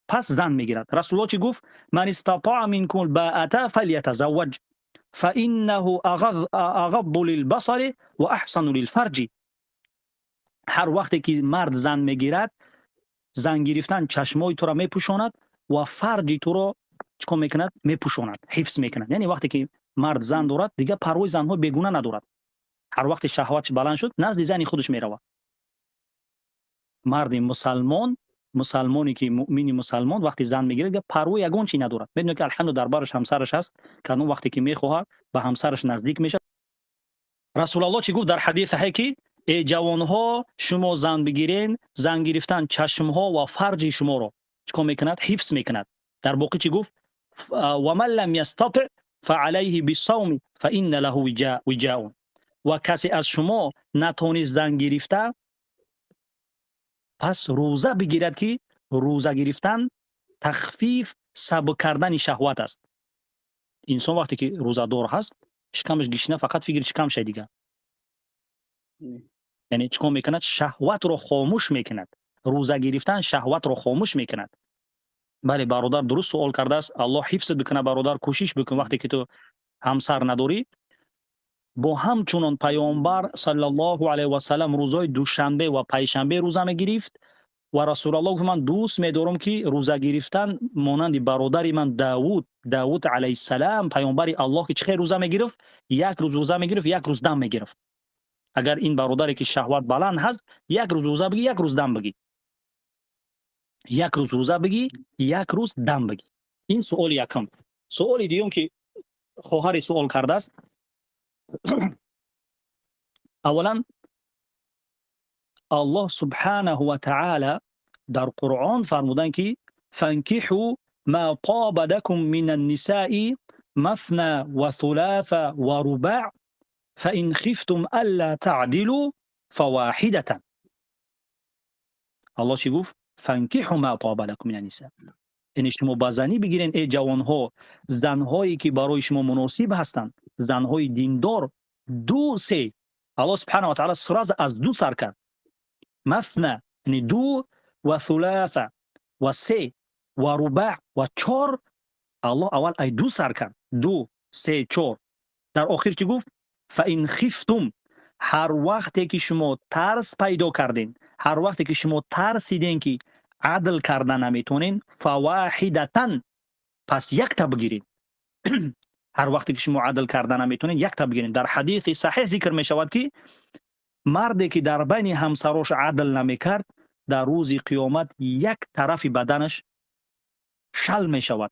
پس زن میگیرد. رسول الله چی گفت؟ من استطاع منكم الباءة فليتزوج فإنه اغض للبصر واحسن للفرج. هر وقتی که مرد زن میگیرد، زن گرفتن چشمای تو را میپوشاند و فرج تو را چیکار میکند؟ میپوشاند، حفظ میکند. یعنی وقتی که مرد زن دارد، دیگه پروای زنها بیگونه ندارد. هر وقت شهوتش بلند شد، نزد زن خودش میرود. مرد مسلمان، مسلمانی که مؤمنی مسلمان، وقتی زن میگیره دیگه پروای یگان چی ندارد. میدونه که الحمد در برش همسرش هست که اون وقتی که میخواهد به همسرش نزدیک میشه. رسول الله چی گفت در حدیث صحیح که Эй ҷавонҳо, шумо зан бигирен, зан гирифтан чашмҳо ва фарҷи шуморо чикор мекунад? Ҳифз мекунад. Дар боқӣ чӣ гуфт? Ва ман лам ястати фаалайҳи бисавми фаинна лаҳу виҷаун. Ва касе аз шумо натонист зан гирифта, пас рӯза бигирад, ки рӯза гирифтан тахфиф, сабк кардани шаҳват аст. Инсон вақте ки рӯзадор ҳаст, шикамаш гишна, фақат фикри шикамша дига. Яъне чӣ кор мекунад? Шаҳватро хомӯш мекунад. Рӯза гирифтан шаҳватро хомӯш мекунад. Бале, бародар дуруст суол кардааст. Аллоҳ ҳифз бикунад, бародар, кӯшиш бикун вақте ки ту ҳамсар надорӣ. Бо ҳамчунон Паёмбар саллаллоҳу алайҳи васаллам рӯзҳои душанбе ва панҷшанбе рӯза мегирифт ва Расулаллоҳ гуфт: ман дӯст медорам ки рӯза гирифтан монанди бародари ман Давуд, Давуд алайҳиссалам, паёмбари Аллоҳ, ки чӣ хел рӯза мегирифт? Як рӯз рӯза мегирифт, як рӯз дам мегирифт. Агар ин бародаре ки шаҳват баланд ҳаст, як рӯз рӯза бигӣ, як рӯз дам бигӣ, як рӯз рӯза бигӣ, як рӯз дам бигӣ. Ин суоли якум. Суоли дуюм, ки хоҳаре суол кардааст, аввалан, Аллоҳ субҳанаҳу ва таъала дар Қуръон фармуданд, ки фанкиҳу ма тоба лакум мина ннисаи масна ва суласа ва рубаъ фаин хифтум алла таъдилу фаваҳидатан. Аллоҳ чӣ гуфт? Фанкиҳу ма тоба лакум мина ниса, яъне шумо ба занӣ бигирен, эй ҷавонҳо, занҳое ки барои шумо муносиб ҳастанд, занҳои диндор, ду, се. Аллоҳ субҳанаҳу ва таъала сразу аз ду сар кард: масна, яъне ду, ва суласа, ва се, ва рубаъ, ва чор. Аллоҳ аввал ай ду сар кард: ду, се, чор. Дар охир чӣ гуфт? Фаин хифтум, ҳар вақте ки шумо тарс пайдо кардем, ҳар вақте ки шумо тарсидем, ки адл карда наметонен, фаваҳидатан, пас якта бигиред. Ҳар вақте ки шумо адл карда наметонед, якта бигиред. Дар ҳадиси саҳеҳ зикр мешавад, ки марде ки дар байни ҳамсарош адл намекард, дар рӯзи қиёмат як тарафи баданаш шал мешавад.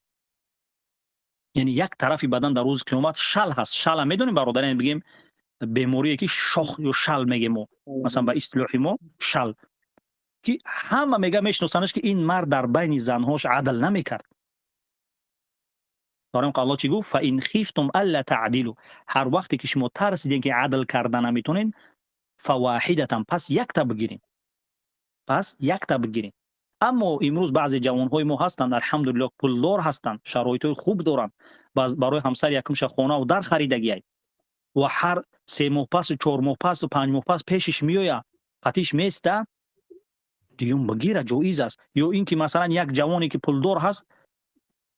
Яъне як тарафи бадан дар рӯзи қиёмат шал ҳаст. Шала медонем, бародар, яъне бигем, беморие ки шох ё шал мегем мо, масалан, ба истилоҳи мо шал, ки ҳама мега мешиносанаш, ки ин мард дар байни занҳош адл намекард. Барои Аллоҳ чӣ гуфт? Фаин хифтум алла таъдилу, ҳар вақте ки шумо тарсидем, ки адл карда наметонед, фаваҳидатан, пас якта бигирем, пас якта бигирем. Аммо имрӯз баъзе ҷавонҳои мо ҳастанд, алҳамдулиллоҳ, пулдор ҳастанд, шароитҳои хуб доранд, барои ҳамсари якумша хонаву дар харидагиай ва ҳар 3 моҳ пасу 4 моҳ пасу 5 моҳ пас пешиш меояд, қатиш места, дуюм бигира, ҷоиз аст. Ё ин ки, масалан, як ҷавоне ки пулдор ҳаст,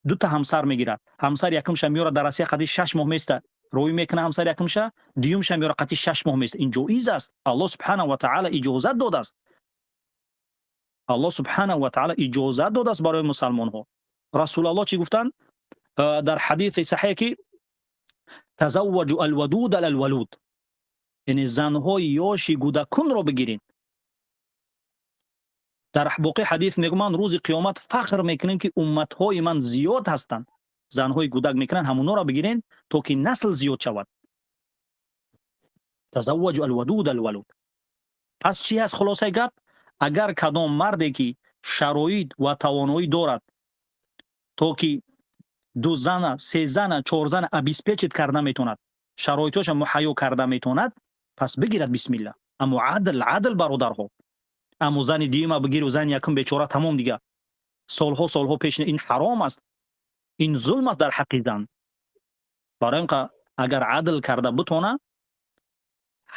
дута ҳамсар мегирад. Ҳамсари якумша меорад, дар Россия қати 6 моҳ места, роӣ мекунад ҳамсари якумша, дуюмша меорад, қати 6 моҳ места. Ин ҷоиз аст. Аллоҳ субҳанаҳу ва таъала иҷозат додааст. Аллоҳ субҳанаҳу ва таъала иҷозат додааст барои мусалмонҳо. Расулаллоҳ чӣ гуфтанд дар ҳадиси саҳеҳ, ки тазавваҷу алвадуд алвалуд, яъне занҳои ёши гудакунро бигиред. Дар боқи ҳадис мегӯ: ман рӯзи қиёмат фахр мекунем, ки умматҳои ман зиёд ҳастанд. Занҳои гудак мекунанд, ҳамонҳоро бигирен, то ки насл зиёд шавад. Тазавваҷу алвадуд алвалуд. Пас чӣ ҳаст хулосаи гап? Агар кадом марде ки шароит ва тавоноӣ дорад, то ки ду зана, се зана, чор зана обеспечить карда метавонад, шароитҳоша муҳайё карда метавонад, пас бигирад, бисмилла. Аммо адл, адл, бародарҳо. Аммо зани дуюма бигиру зани якум бечора тамом, дига солҳо, солҳо пеш, ин ҳаром аст, ин зулм аст дар ҳаққи зан. Барои ин агар адл карда бутона,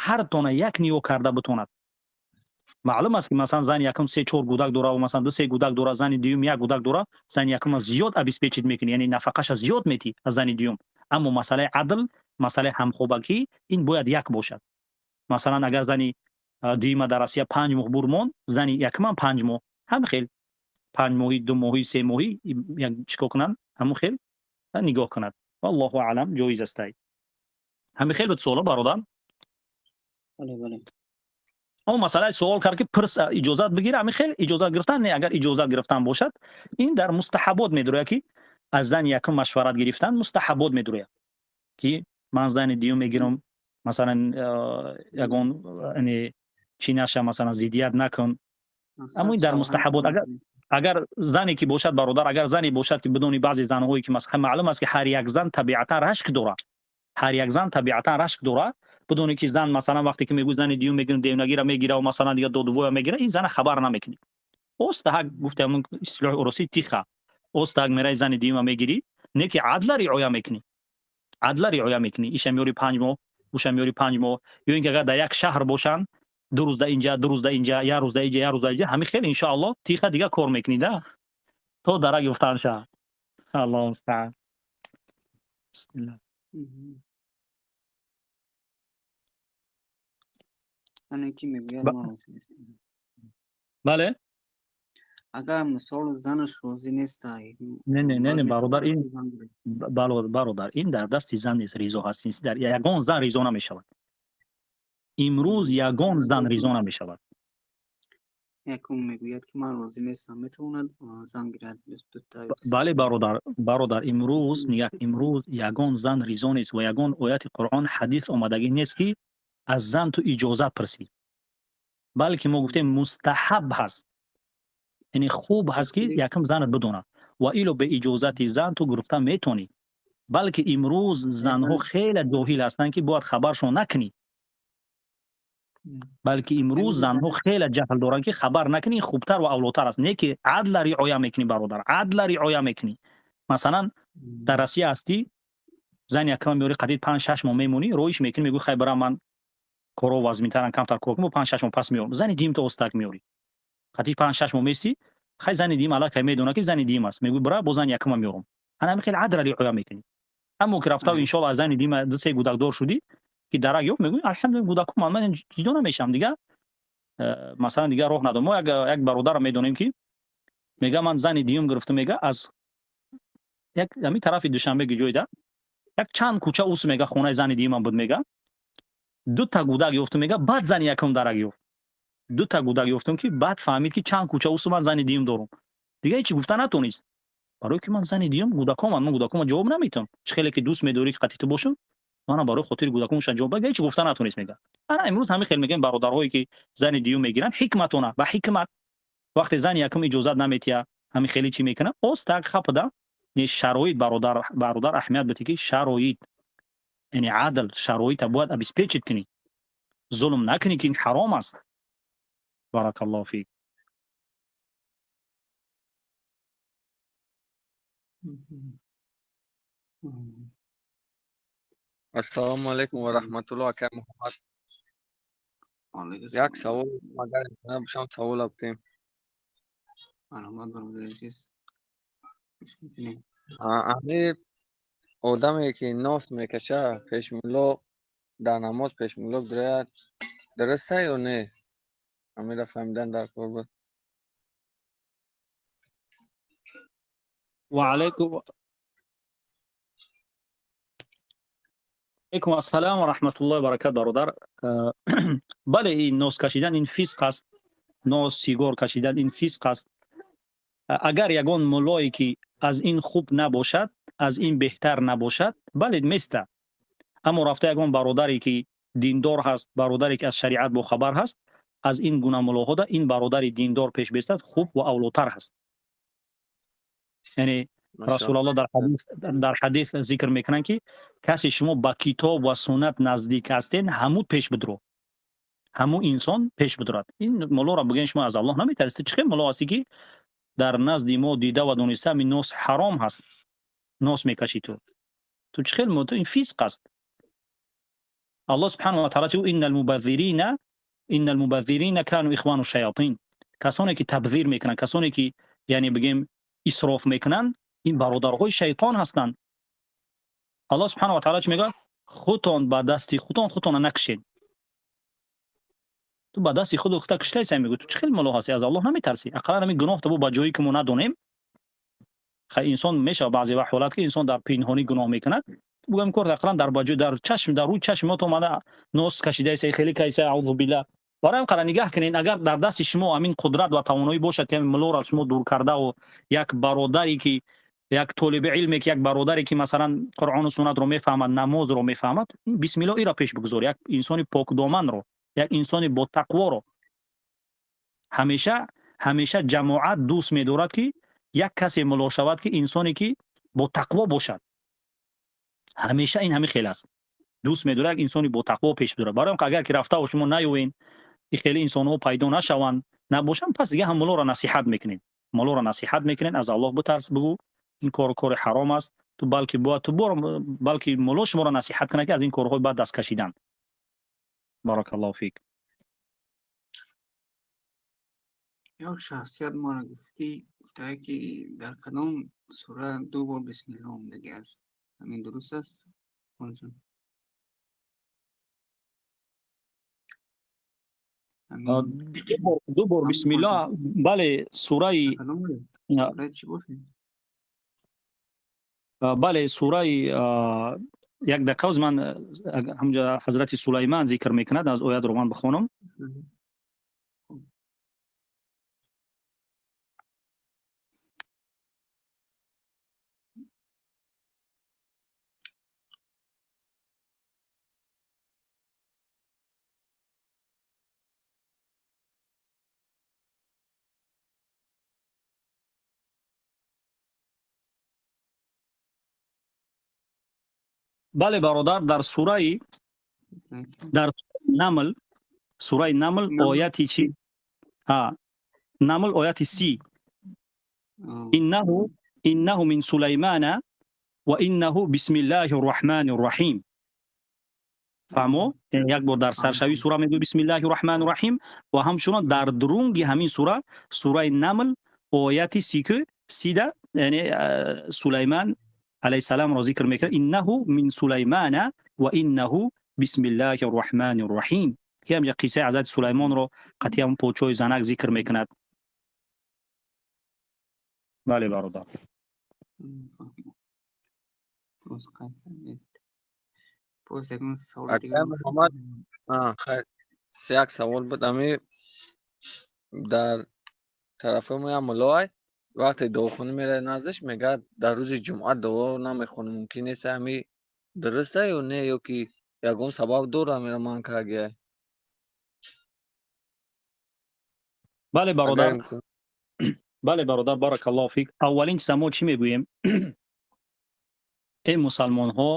ҳар тона як ниё карда бутонад. Маълум аст, ки масалан, зани якум се, чор гудак дора ва масалан, ду, се гудак дора, зани дуюм як гудак дора, зани якума зиёд обеспечить мекунӣ, яъне нафақаша зиёд метӣ аз зани дуюм. Аммо масъалаи адл, масъалаи ҳамхобагӣ, ин бояд як бошад. Масалан, агар зани дуюма дар Россия 5 моҳ бур монд, зани якумам 5 моҳ, ҳам хел 5 моҳӣ, 2 моҳӣ, 3 моҳӣ як чикор кунанд, ҳамун хел нигоҳ кунад. Валлоҳу аълам, ҷоиз астай. Ҳамин хел буд суоло, бародар? Бале. Аммо масъалаи суол кард, ки пирс, иҷозат бигира, ҳамин хел иҷозат гирифтан не. Агар иҷозат гирифтан бошад, ин дар мустаҳабот медурояд, ки аз зани якум машварат гирифтан мустаҳабот медурояд, ки ман зани дуюм мегирам, масалан, ягон. Чӣ наша, масалан, зиддият накун. Аммо ин дар мустаҳабот. Агар зане ки бошад, бародар, агар зане бошад ки бидони баъзе занҳое ки масалан маълум аст ки ҳар як зан табиатан рашк дорад, ҳар як зан табиатан рашк дорад, бидони ки зан масалан вақте ки мегӯ зани дуюм мегирам, девонагиро мегира ва масалан дигар додувоя мегира, ин зана хабар намекунӣ. Остаҳак гуфтам истилоҳи урусӣ тиха. Остаҳак мераи зани дуюма мегирӣ, не ки адла риоя мекунӣ. Адла риоя мекунӣ. Иша меёри 5 моҳ, уша меёри 5 моҳ. Ё ин ки агар дар як шаҳр бошанд, 2 рӯз дар инҷа, 2 рӯз дар инҷа, 1 рӯз дар инҷа, 1 рӯз дар инҷа, ҳамин хел иншоаллоҳ тиха дига кор мекунӣ да. То дарак ёфтан шавад. Аллоҳу мустаъан. Бисмиллаҳ. Зане ки мегӯяд ман розӣ нестам. Бале? Агар мисол занаш розӣ нест, не, не, не, не, бародар, ин бародар, ин дар дасти зан нест, ризо ҳаст нест. Дар ягон зан ризо намешавад. Имрӯз ягон зан ризо намешавад. Якум мегӯяд ки ман розӣ нестам, метавонад зан гирад. Бале, бародар, бародар, имрӯз имрӯз ягон зан ризо нест ва ягон ояти Қуръон, ҳадис омадагӣ нест ки аз зан ту иҷозат пурсӣ. Балки мо гуфтем мустаҳаб ҳаст. Яъне хуб ҳаст ки якум занат бидонад. Ва ило бе иҷозати зан ту гирифта метавонӣ. Балки имрӯз занҳо хеле ҷоҳил ҳастанд ки бояд хабаршон накунӣ. Балки имрӯз занҳо хеле ҷаҳл доранд ки хабар накунӣ хубтар ва авлотар аст. Не ки адла риоя мекунӣ, бародар, адла риоя мекунӣ. Масалан, дар Россия ҳастӣ, зан якама меёрӣ қадид 5-6 моҳ мемонӣ, роиш мекунӣ, мегӯӣ хай бира ман коро вазминтарам, камтар кор кунам, 5-6 моҳ пас меёрам. Зани дуюм то остак меёрӣ. Қадид 5-6 моҳ местӣ, хай зани дуюм аллакай медонад ки зани дуюм аст. Мегӯӣ бира бо зани якама меёрам. Ана ҳамин хел адла риоя мекунӣ. Аммо ки рафтав иншоаллоҳ аз зани дуюм 2-3 гудакдор шудӣ, ки дарак ёфт, мегӯӣ алҳамдулиллоҳ гудаку ман ҷидо намешавам дигар, масалан дигар роҳ надорам. Мо як бародарро медонем ки мега ман зани дуюм гирифтам, мега аз як ҳамин тарафи Душанбе ҷойда як чанд кӯча ус мега хонаи зани дуюмам буд, мега 2 та гудак ёфтам, мега баъд зани якум дарак ёфт. 2 та гудак ёфтам ки баъд фаҳмид ки чанд кӯча ус ман зани дуюм дорам. Дигар ҳеҷ гуфта натонист. Барои ки ман зани дуюм гудакомам, ман гудакома ҷавоб наметавам. Чӣ хеле ки дӯст медорӣ ки қатъи ту бошам, манам барои хотири гудаконшон ҷавоб ҳеҷ гуфта натонист, мега. Ана имрӯз ҳамин хел мегӯем бародарҳое ки зани дуюм мегиранд, ҳикматона ба ҳикмат. Вақте зани якум иҷозат наметиҳад, ҳамин хеле чӣ мекунад? Остак хапда, не шароит, бародар, бародар аҳамият бите ки шароит, яъне адл, шароита бояд обеспечить кунӣ. Зулм накунӣ ки ин ҳаром аст. Баракаллоҳу фик. Ассалому алайкум ва раҳматуллоҳ, ака Муҳаммад. Як савол, агар имкон бошам савол бикунем. Марҳамат, бародари азиз. Ами одаме ки нос мекаша пешмулло дар намоз пешмулло гирад, дуруст аст ё не? Амира фаҳмидан дар кор буд. Ва алайкум алайкум ассалом ва раҳматуллоҳи ва баракат, бародар. Бале, ин нос кашидан ин фисқ аст. Нос, сигор кашидан ин фисқ аст. Агар ягон муллое ки аз ин хуб набошад, аз ин беҳтар набошад, бале места. Аммо рафта ягон бародаре ки диндор ҳаст, бародаре ки аз шариат бохабар ҳаст, аз ин гуна муллоҳода ин бародари диндор пеш бестад, хуб ва авлотар ҳаст. Яъне Расулаллоҳ дар ҳадис зикр мекунанд ки касе шумо ба китоб ва суннат наздик ҳастед, ҳамун пеш бидро, ҳамун инсон пеш бидорад. Ин муллоро бигӯен шумо аз Аллоҳ наметарсед? Чӣ хел мулло ҳастӣ ки дар назди мо дида ва дониста ҳамин нос ҳаром ҳаст, нос мекашӣ ту? Ту чӣ хел мулло? Ин фисқ аст. Аллоҳ субҳанаҳу ва таъоло чӣ гуфт? Иннал мубаззирина кану ихвану шаятин. Касоне ки табзир мекунанд, касоне ки яъне бигем исроф мекунанд, ин бародарҳои шайтон ҳастанд. Аллоҳ субҳанаҳу ва таъоло чӣ мегӯяд? Худтон ба дасти худтон худтонро накушед. Ту ба дасти худ худта куштаи мегӯ, ту чӣ хел мулло ҳастӣ? Аз Аллоҳ наметарсӣ? Ақаллан ҳамин гуноҳ табу ба ҷое ки мо надонем. Хай инсон мешавад баъзе вақт ҳолат ки инсон дар пинҳонӣ гуноҳ мекунад. Бугӯям кор ақаллан дар ба ҷой, дар чашм, дар рӯи чашми мо то омада нос кашидаи хеле кайса, аузу биллаҳ. Барои ҳам қара нигаҳ кунед, агар дар дасти шумо ҳамин қудрат ва тавоноӣ бошад ки ҳамин муллоро шумо дур карда ва як бародаре ки як толиби илме ки як бародаре ки масалан Қуръону суннатро мефаҳмад, намозро мефаҳмад, бисмиллоҳ иро пеш бигузор, як инсони покдоманро. Як инсони бо тақворо. Ҳамеша ҷамоат дӯст медорад, ки як касе мулло шавад, ки инсоне ки бо тақво бошад. Ҳамеша ин ҳамин хел аст. Дӯст медорад як инсони бо тақво пеш бидорад. Барои он агар ки рафта шумо наёвед, ин хеле инсонҳо пайдо нашаванд, набошанд, пас дига ҳам муллоро насиҳат мекунед. Муллоро насиҳат мекунед, аз Аллоҳ битарс, бигӯ ин кор кори ҳаром аст. Ту балки бояд ту балки мулло шуморо насиҳат кунад, ки аз ин корҳои бад даст кашидан. Баракаллоҳу фик. Як шахсият моро гуфтае, ки дар кадом сура ду бор бисмиллоҳ омадагӣ аст. Ҳамин дуруст аст? Ду бор бисмиллоҳ, бале, сураи чӣ бошад? Бале, сураи як дақиқа ман ҳамҷа ҳазрати Сулайман зикр мекунад, аз оятро ман бихонам. Бале бародар, дар сураи дар Намл, сураи Намл ояти чи? Намл ояти 30. Иннаҳу мин Сулаймана ва иннаҳу бисмиллаҳир раҳманир раҳим. Фаҳмо? Як бор дар саршавии сура мегӯяд бисмиллаҳир раҳманир раҳим ва ҳамчунон дар дурунги ҳамин сура, сураи Намл ояти 30, яъне Сулайман алайҳи саламро зикр мекунад. Иннаҳу мин Сулаймана ва иннаҳу бисмиллаҳир раҳманир раҳим. Ки ҳамҷа қиссаи ҳазрати Сулаймонро қатъиян подшоҳи занак зикр мекунад. Бале бародар. Як савол буд, ами дар тарафи мо мулло вақте дуохонӣ меравад наздаш, мегӯяд дар рӯзи ҷумъа дуо намехонӣ, мумкин нест. Ами дуруст ё не, ё ки ягон сабаб дорад амира ман кардагиай? Бале бародар, бале бародар, баракаллоҳу фик. Аввалин чиза мо чӣ мегӯем? Эй мусалмонҳо,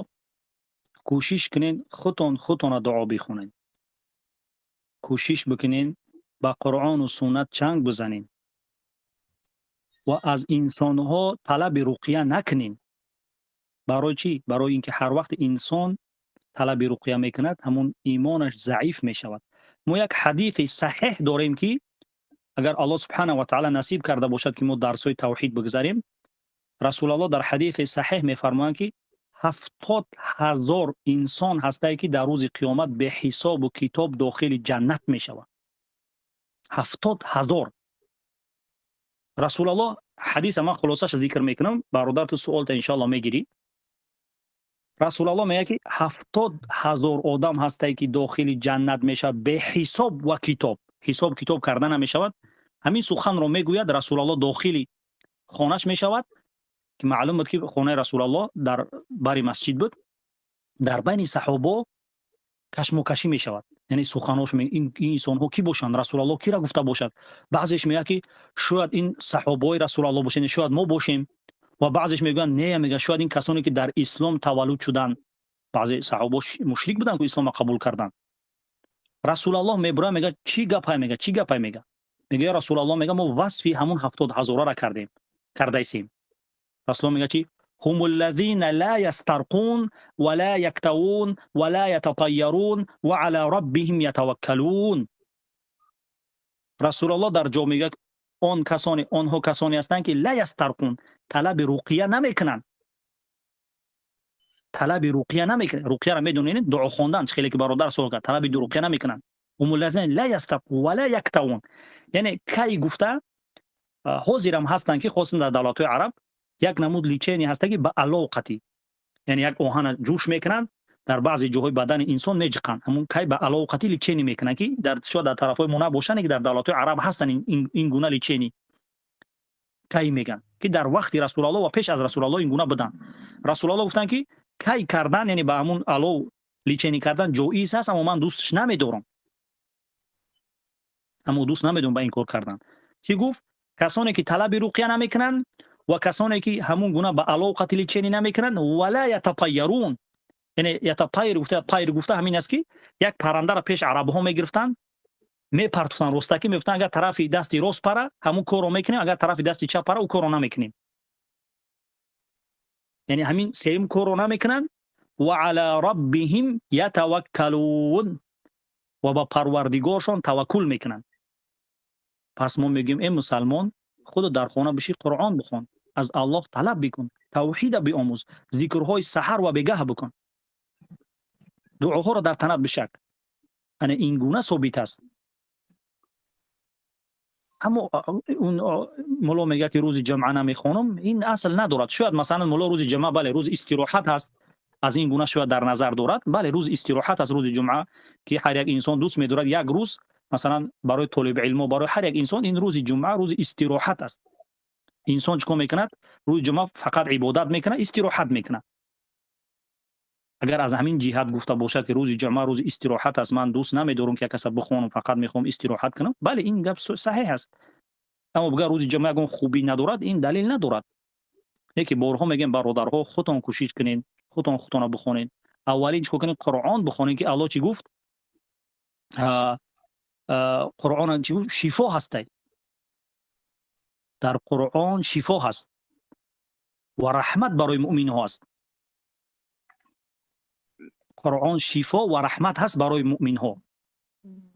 кӯшиш кунед худтон худтонро дуо бихонед. Кӯшиш бикунед ба Қуръону суннат чанг бизанед ва аз инсонҳо талаби руқия накунед. Барои чӣ? Барои ин ки ҳар вақт инсон талаби руқия мекунад, ҳамон имонаш заиф мешавад. Мо як ҳадиси саҳеҳ дорем, ки агар Аллоҳ субҳанаҳу ва таъала насиб карда бошад, ки мо дарсҳои тавҳид бигзарем, Расулаллоҳ дар ҳадиси саҳеҳ мефармоянд, ки 70,000 инсон ҳастае, ки дар рӯзи қиёмат беҳисобу китоб дохили ҷаннат мешавад. 70,000. Расулаллоҳ ҳадиса ман хулосаша зикр мекунам, бародар ту суолта иншоаллоҳ мегирӣ. Расулаллоҳ мегӯяд, ки 70,000 одам ҳастае, ки дохили ҷаннат мешавад беҳисоб ва китоб. Ҳисоб китоб карда намешавад. Ҳамин суханро мегӯяд, Расулаллоҳ дохили хонаш мешавад, ки маълум буд, ки хонаи Расулаллоҳ дар бари масҷид буд. Дар байни саҳобо кашмокашӣ мешавад. Яъне суханҳош ин инсонҳо кӣ бошанд? Расулаллоҳ киро гуфта бошад? Баъзеш мегӯяд, ки шояд ин саҳобаҳои Расулаллоҳ бошанд, шояд мо бошем. Ва баъзеш мегӯянд не, мегӯяд шояд ин касоне, ки дар ислом таваллуд шуданд. Баъзе саҳобаҳо мушрик буданд, ки исломро қабул карданд. Расулаллоҳ мебурад, мегӯяд чӣ гапай, мегӯяд чӣ гапай, мегӯяд. Мегӯяд Расулаллоҳ мегӯяд мо васфи ҳамон 70,000-ро кардем, кардаисем. Расулаллоҳ мегӯяд чӣ? هم الذين لا يسترقون ولا يكتوون ولا يتطيرون وعلى ربهم يتوكلون. Расулаллоҳ дар ҷо мегӯяд он касоне, онҳо касоне ҳастанд, ки ла ястарқун, талаби руқия намекунанд. Талаби руқия намекунанд. Руқияро медонед, дуо хондан, чӣ хеле ки бародар суол кард, талаби руқия намекунанд. هم الذين لا يسترقون ولا يكتوون. Яъне кай гуфта ҳозирам ҳастанд, ки хостанд дар давлатҳои араб як намуд лечение ҳаста, ки ба алоқатӣ, яъне як оҳана ҷӯш мекунанд, дар баъзе ҷоҳои бадани инсон меҷиқанд. Ҳамун кай ба алоқатӣ лечение мекунанд, ки дар шояд дар тарафҳои мо набошанд, ки дар давлатҳои араб ҳастанд ин гуна лечение. Кай мегӯянд, ки дар вақти Расулаллоҳ ва пеш аз Расулаллоҳ ин гуна буданд. Расулаллоҳ гуфтанд, ки кай кардан, яъне ба ҳамун алов лечение кардан ҷоиз аст, аммо ман дӯстш намедорам. Аммо дӯст намедорам ба ин кор кардан. Чӣ гуфт? Касоне ки талаби руқя намекунанд ва касоне ки ҳамун гуна ба алов қатли лечение намекунанд, ва ла ятатайярун. Яъне ятатайр гуфта, тайр гуфта ҳамин аст ки як паррандаро пеш арабҳо мегирифтанд, мепартофтанд ростакӣ, мегуфтанд агар тарафи дасти рост пара, ҳамун корро мекунем, агар тарафи дасти чап пара, ӯ корро намекунем. Яъне ҳамин сеюм корро намекунанд. Ва ала раббиҳим ятаваккалун, ва ба парвардигоршон таваккул мекунанд. Пас мо мегӯем эй мусалмон, худо дар хона биши, Қуръон бихон, аз Аллоҳ талаб бикун, тавҳида биомӯз, зикрҳои саҳар ва бегаҳ бикун, дуоҳоро дар танат бишак. Ана ин гуна собит аст. Аммо он мулло мегӯяд ки рӯзи ҷамъа намехонам, ин асл надорад. Шояд масалан мулло рӯзи ҷамъа, бале, рӯзи истироҳат ҳаст, аз ин гуна шояд дар назар дорад. Бале, рӯзи истироҳат аст, рӯзи ҷумъа, ки ҳар як инсон дӯст медорад як рӯз, масалан барои толиби илмо, барои ҳар як инсон ин рӯзи ҷумъа рӯзи истироҳат аст. Инсон чӣ кор мекунад? Рӯзи ҷумъа фақат ибодат мекунад, истироҳат мекунад. Агар аз ҳамин ҷиҳат гуфта бошад ки рӯзи ҷумъа рӯзи истироҳат аст, ман дӯст намедорам ки як каса бихонам, фақат мехоҳам истироҳат кунам, бале, ин гап саҳеҳ аст. Аммо агар рӯзи ҷумъа ягон хубӣ надорад, ин далел надорад. Яке борҳо мегӯем бародарҳо, худтон кӯшиш кунед, худтон худтонро бихонед. Аввалин чӣ кор кунед? Қуръон бихонед, ки Аллоҳ чӣ гуфт? Қуръон чӣ гуфт? Шифо ҳастай. Дар Қуръон шифо ҳаст ва раҳмат барои муъминҳо аст. Қуръон шифо ва раҳмат ҳаст барои муъминҳо.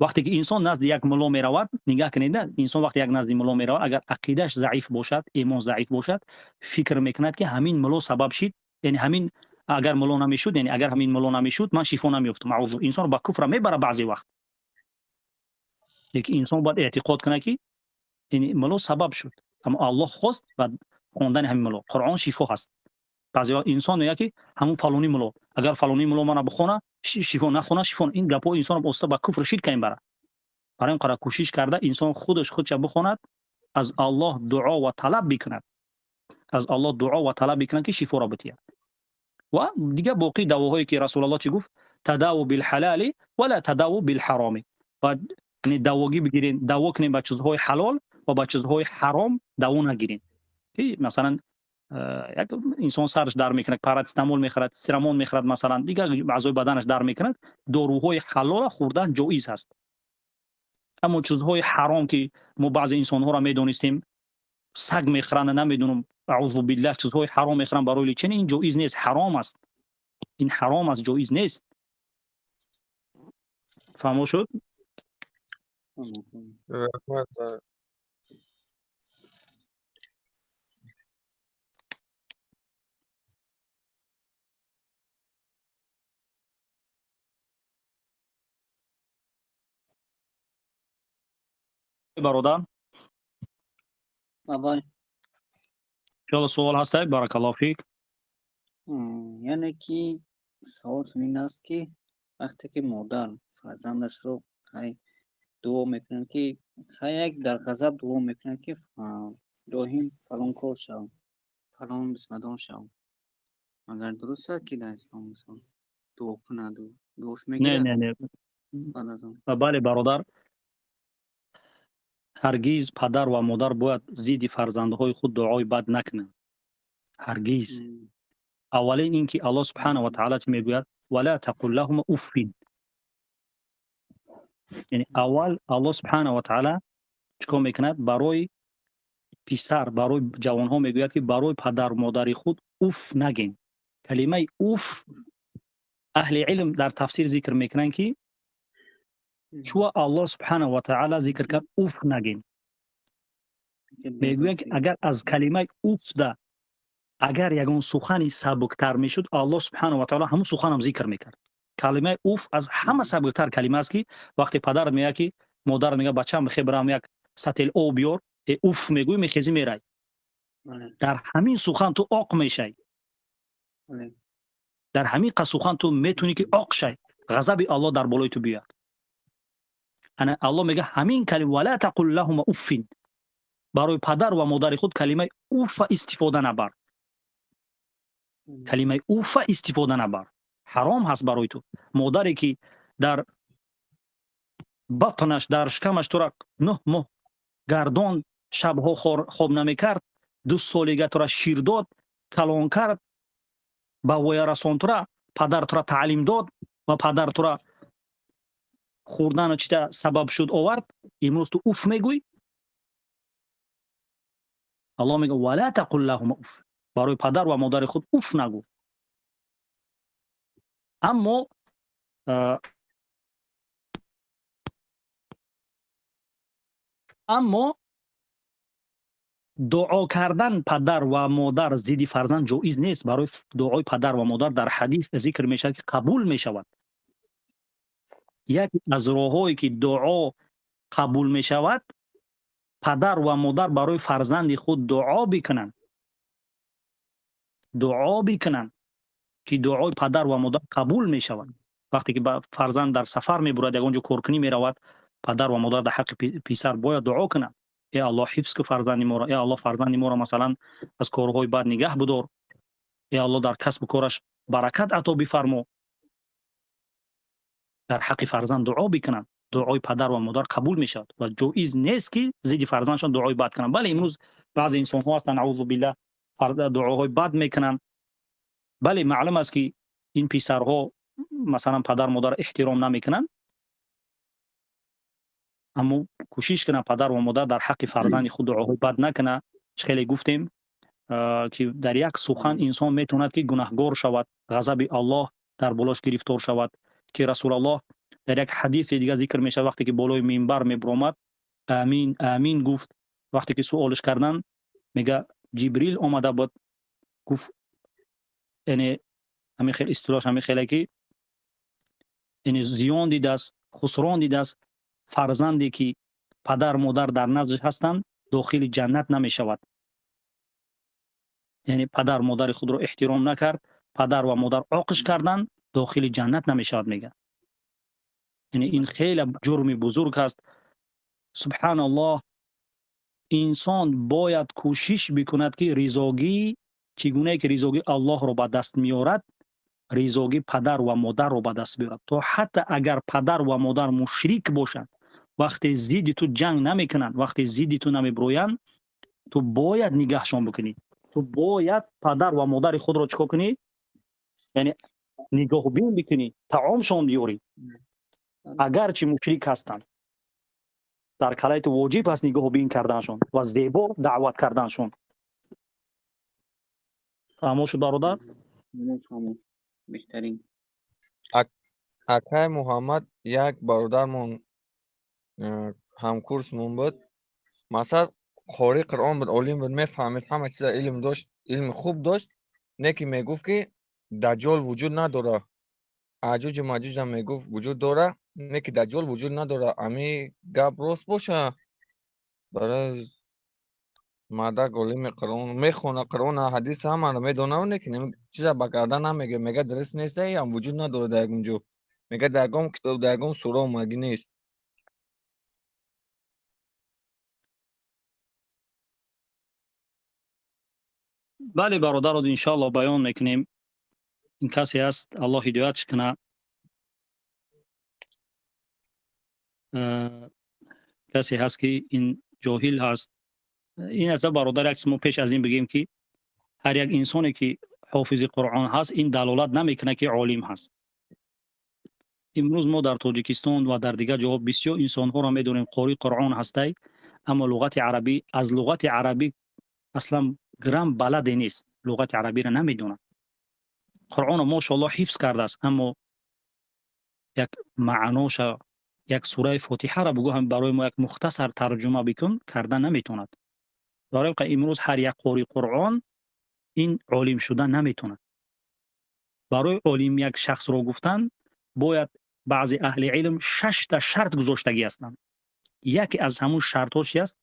Вақте ки инсон назди як мулло меравад, нигаҳ кунед, инсон вақте як назди мулло меравад, агар ақидааш заиф бошад, имон заиф бошад, фикр мекунад ки ҳамин мулло сабаб шид, яъне ҳамин агар мулло намешуд, яъне агар ҳамин мулло намешуд, ман шифо намеёфтам. Аузу, инсон ба куфр мебарад баъзе вақт. Лекин инсон бояд эътиқод кунад ки яъне мулло сабаб шуд, аммо Аллоҳ хост ба хондани ҳамин мулло. Қуръон шифо ҳаст. Баъзе вақт инсон мегӯяд ки ҳамун фалони мулло, агар фалони мулло мана бихона, шифо нахона, шифо. Ин гапҳо инсонро оста ба куфр ширк мебарад. Барои ин қадар кӯшиш карда инсон худаш худша бихонад, аз Аллоҳ дуо ва талаб бикунад, аз Аллоҳ дуо ва талаб бикунад ки шифоро битиҳад. Ва дигар боқии давоҳое ки Расулуллоҳ чӣ гуфт? Тадаву билҳалали ва ла тадаву билҳароми. Ва давогӣ бигирен, даво кунем ба чизҳои ҳалол ва ба чизҳои ҳаром даво нагирен. Ки масалан як инсон сараш дар мекунад, парацетамол мехӯрад, тирамон мехӯрад, масалан дигар аъзои баданаш дар мекунад, доруҳои ҳалолро хӯрдан ҷоиз ҳаст. Аммо чизҳои ҳаром ки мо баъзе инсонҳоро медонистем, саг мехӯранд, намедонам, аузу биллаҳ, чизҳои ҳаром мехӯранд барои лечение, ин ҷоиз нест, ҳаром аст. Ин ҳаром аст, ҷоиз нест. Фаҳмо шуд? Раҳмат. Бародар, Бабай. иншоалло суол ҳастай? Баракаллоҳу фик. Яъне ки савол чунин аст ки вақте ки модар фарзандашро хай дуо мекунад ки хай як дар ғазаб дуо мекунад ки доҳим фалон кор шав, фалон бисмадон шав, магар дуруст аст ки дар ислом мисол дуо кунаду дуош Не, мегирад не, не. баъд аз он? Бале бародар, ҳаргиз падар ва модар бояд зидди фарзандҳои худ дуои бад накунанд. Ҳаргиз. Аввалин ин ки Аллоҳ субҳанаҳу ва таъала чӣ мегӯяд? Ва ла тақул лаҳума уффин. Яъне аввал Аллоҳ субҳанаҳу ва таъала чӣ кор мекунад? Барои писар, барои ҷавонҳо мегӯяд ки барои падару модари худ уф нагин. Калимаи уф аҳли илм дар тафсир зикр мекунанд ки чӯ Аллоҳ субҳанаҳу ва таъала зикр кард уф нагин. Мегӯянд ки агар аз калимаи уфда агар ягон сухани сабуктар мешуд, Аллоҳ субҳанаҳу ва таъала ҳамун суханам зикр мекард. Калимаи уф аз ҳама сабуктар калима аст ки вақте падарат мегӯяд ки модарат мегӯяд бачаам бихе бирам як сател об биёр, уф мегӯӣ, мехезӣ мерай. Дар ҳамин сухан ту оқ мешай. Дар ҳамин сухан ту метавонӣ ки оқ шай, ғазаби Аллоҳ дар болои ту биёяд. Ана Аллоҳ мегӯяд ҳамин калима ва ла тақул лаҳума уффин. Барои падар ва модари худ калимаи уффа истифода набар. Калимаи уффа истифода набар. Ҳаром ҳаст барои ту. Модаре ки дар Батнаш дар шикамаш тура 9 моҳ гардон, шабҳо хоб намекард, 2 солига тура шир дод, калон кард, ба воя расон тура, падар тура таълим дод ва падар тура хӯрдану чита сабаб шуд овард. Имрӯз ту уф мегӯй? Аллоҳ мегӯяд: ва ла тақул лаҳума уф. Барои падар ва модари худ уф нагӯ. Аммо дуо кардан падар ва модар зидди фарзанд ҷоиз нест. Барои дуои падар ва модар дар ҳадис зикр мешавад, ки қабул мешавад. Яке аз роҳҳое ки дуо қабул мешавад, падар ва модар барои фарзанди худ дуо бикунанд. Дуо бикунанд ки дуои падар ва модар қабул мешавад. Вақте ки фарзанд дар сафар мебурад, ягон ҷо коркунӣ меравад, падар ва модар дар ҳаққи писар бояд дуо кунанд. Э Аллоҳ, ҳифз кун фарзанди моро. Э Аллоҳ, фарзанди моро масалан аз корҳои бад нигаҳ бидор. Э Аллоҳ, дар касбу кораш баракат ато бифармо. Дар ҳаққи фарзанд дуо бикунанд. Дуои падар ва модар қабул мешавад ва ҷоиз нест ки зидди фарзандшон дуои бад кунанд. Бале, имрӯз баъзе инсонҳо ҳастанд, аузу биллаҳ, дуоҳои бад мекунанд. Бале, маълум аст ки ин писарҳо масалан падар модар эҳтиром намекунанд, аммо кӯшиш кунанд падар ва модар дар ҳаққи фарзанди худ дуоҳои бад накунанд. Чӣ хеле гуфтем ки дар як сухан инсон метавонад ки гунаҳгор шавад, ғазаби Аллоҳ дар болош гирифтор шавад, ки Расулаллоҳ дар як ҳадиси дигар зикр мешавад, вақте ки болои минбар мебаромад, амин амин гуфт. Вақте ки суолш карданд, мега Ҷибрил омада буд, гуфт, яъне ҳамин хел истилоҳаш ҳамин хеле ки яъне зиён дидааст, хусрон дидааст фарзанде ки падар модар дар наздаш ҳастанд, дохили ҷаннат намешавад. Яъне падар модари худро эҳтиром накард, падар ва модар оқиш карданд, дохили ҷаннат намешавад, мега. Яъне ин хеле ҷурми бузург аст. Субҳаналлоҳ, инсон бояд кӯшиш бикунад ки ризогӣ, чӣ гунае ки ризогии Аллоҳро ба даст меорад, ризогии падар ва модарро ба даст биёрад. То ҳатто агар падар ва модар мушрик бошанд, вақте зидди ту ҷанг намекунанд, вақте зидди ту намеброянд, ту бояд нигаҳшон бикунӣ. Ту бояд падар ва модари худро чӣ кор кунӣ? Яъне нигоҳбин бикунӣ, таомшон биёрӣ. Агарчи мушрик ҳастанд, дар калаи ту воҷиб аст нигоҳбин карданшон ва зебо даъват карданшон. Фаҳмо шуд, бародар? Беҳтарин. Акай Муҳаммад, як бародармон ҳамкурсмон буд, масалан қори Қуръон буд, олим буд, мефаҳмид, ҳама чиза илм дошт, илми хуб дошт, не ки мегуфт ки даҷҷол вуҷуд надора, аҷуҷу маҷуҷам мегуфт вуҷуд дора, не ки даҷҷол вуҷуд надора. Ами гап рост боша? Барои мардак олими Қуръон мехона, Қуръона, ҳадис ҳамаро медонав, не ки чиза ба карда намега, мега дуруст нест, ам вуҷуд надора дар ягон ҷо, мега дар ягон китоб, дар ягон сура омаги нест. Бале бародар, оз иншоаллоҳ баён мекунем. Ин касе аст, Аллоҳ ҳидоятш кунад. Касе ҳаст ки ин ҷоҳил ҳаст. Ин аст бародар, як мо пеш аз ин бигем ки ҳар як инсоне ки ҳофизи Қуръон ҳаст, ин далолат намекунад ки олим ҳаст. Имрӯз мо дар Тоҷикистон ва дар дигар ҷоҳо бисёр инсонҳоро медонем қории Қуръон ҳастай, аммо луғати арабӣ, аз луғати арабӣ аслан грам баладе нест, луғати арабиро намедонад. Қуръонро мошоаллоҳ ҳифз кардааст, аммо як маъноша, як сураи Фотиҳаро бугӯ ҳам барои мо як мухтасар тарҷума бикун, карда наметавонад. Барои ин имрӯз ҳар як қории Қуръон ин олим шуда наметавонад. Барои олим як шахсро гуфтан бояд баъзе аҳли илм 6 та шарт гузоштагӣ ҳастанд. Яке аз ҳамун шартҳо чи аст?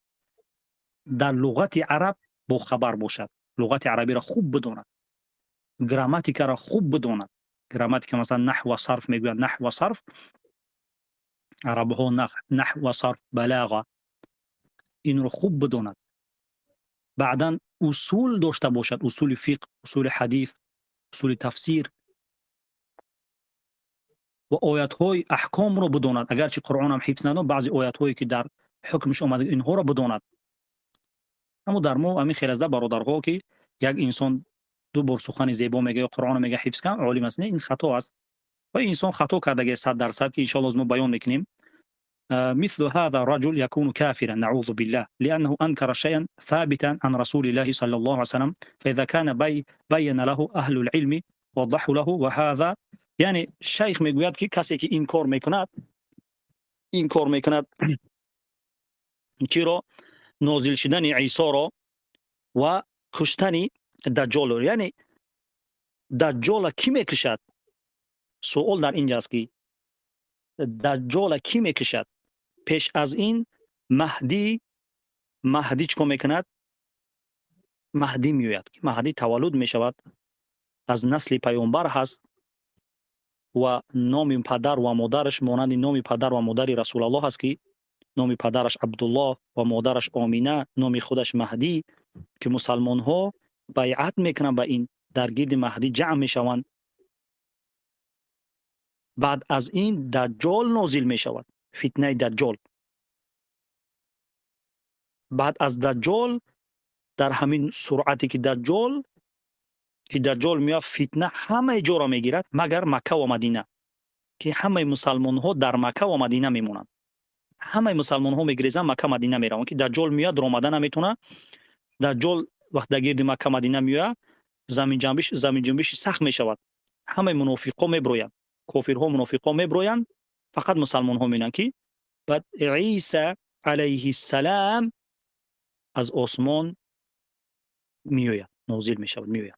Дар луғати араб бохабар бошад, луғати арабиро хуб бидонад, грамматикаро хуб бидонад. Грамматика масалан наҳв ва сарф мегӯянд, наҳв ва сарф, арабҳо наҳв ва сарф, балаға, инро хуб бидонад. Баъдан усул дошта бошад, усули фиқҳ, усули ҳадис, усули тафсир. ва оятҳои аҳкомро бидонад. Агарчи Қуръонам ҳифз надонад, баъзе оятҳое ки дар ҳукмш омада инҳоро бидонад. Аммо дар мо ҳамин хел аст, бародарҳо, ки як инсон ду бор сухани зебо мега ё Қуръонро мега ҳифз кан, олим аст. Не, ин хато аст ва инсон хато кардаги 100%, ки иншоаллоҳ мо баён мекунем. مثل هذا الرجل يكون كافرا نعوذ بالله، لأنه أنكر شيئا ثابتا عن رسول الله صلى الله عليه وسلم، فإذا كان بين له أهل العلم وضحوا له. وهذا یعنی شیخ میگوید که کسی که انکار میکند، انکار میکند چی را؟ نازل شدن عیسی را و کشتن دجال را. یعنی دجال کی میکشد؟ سوال در اینجاست که دجال کی میکشد؟ پیش از این مهدی چکار میکند؟ مهدی میآید. مهدی تولد میشود، از نسل پیامبر هست و نام پدر و مادرش مانند نام پدر و مادر رسول الله است که نام پدرش عبدالله و مادرش آمینه، نام خودش مهدی، که مسلمان ها بیعت میکنند به این، در گرد مهدی جمع میشوند. بعد از این دجال نازل میشود، فتنه دجال. بعد از دجال در همین سرعتی که دجال میاد، فتنه همه جا را میگیرد مگر مکه و مدینه، که همه مسلمان ها در مکه و مدینه میمونند. همه مسلمان ها میگریزند مکه مدینه میروند که دجال میاد در آمدن نمیتونه. دجال وقت در گرد مکه مدینه میاد، زمین جنبش سخت میشود، همه منافقا میبرویند، کافرها منافقا میبرویند، فقط مسلمان ها میمونند. که بعد عیسی علیه السلام از آسمان میآید، نازل میشود، میآید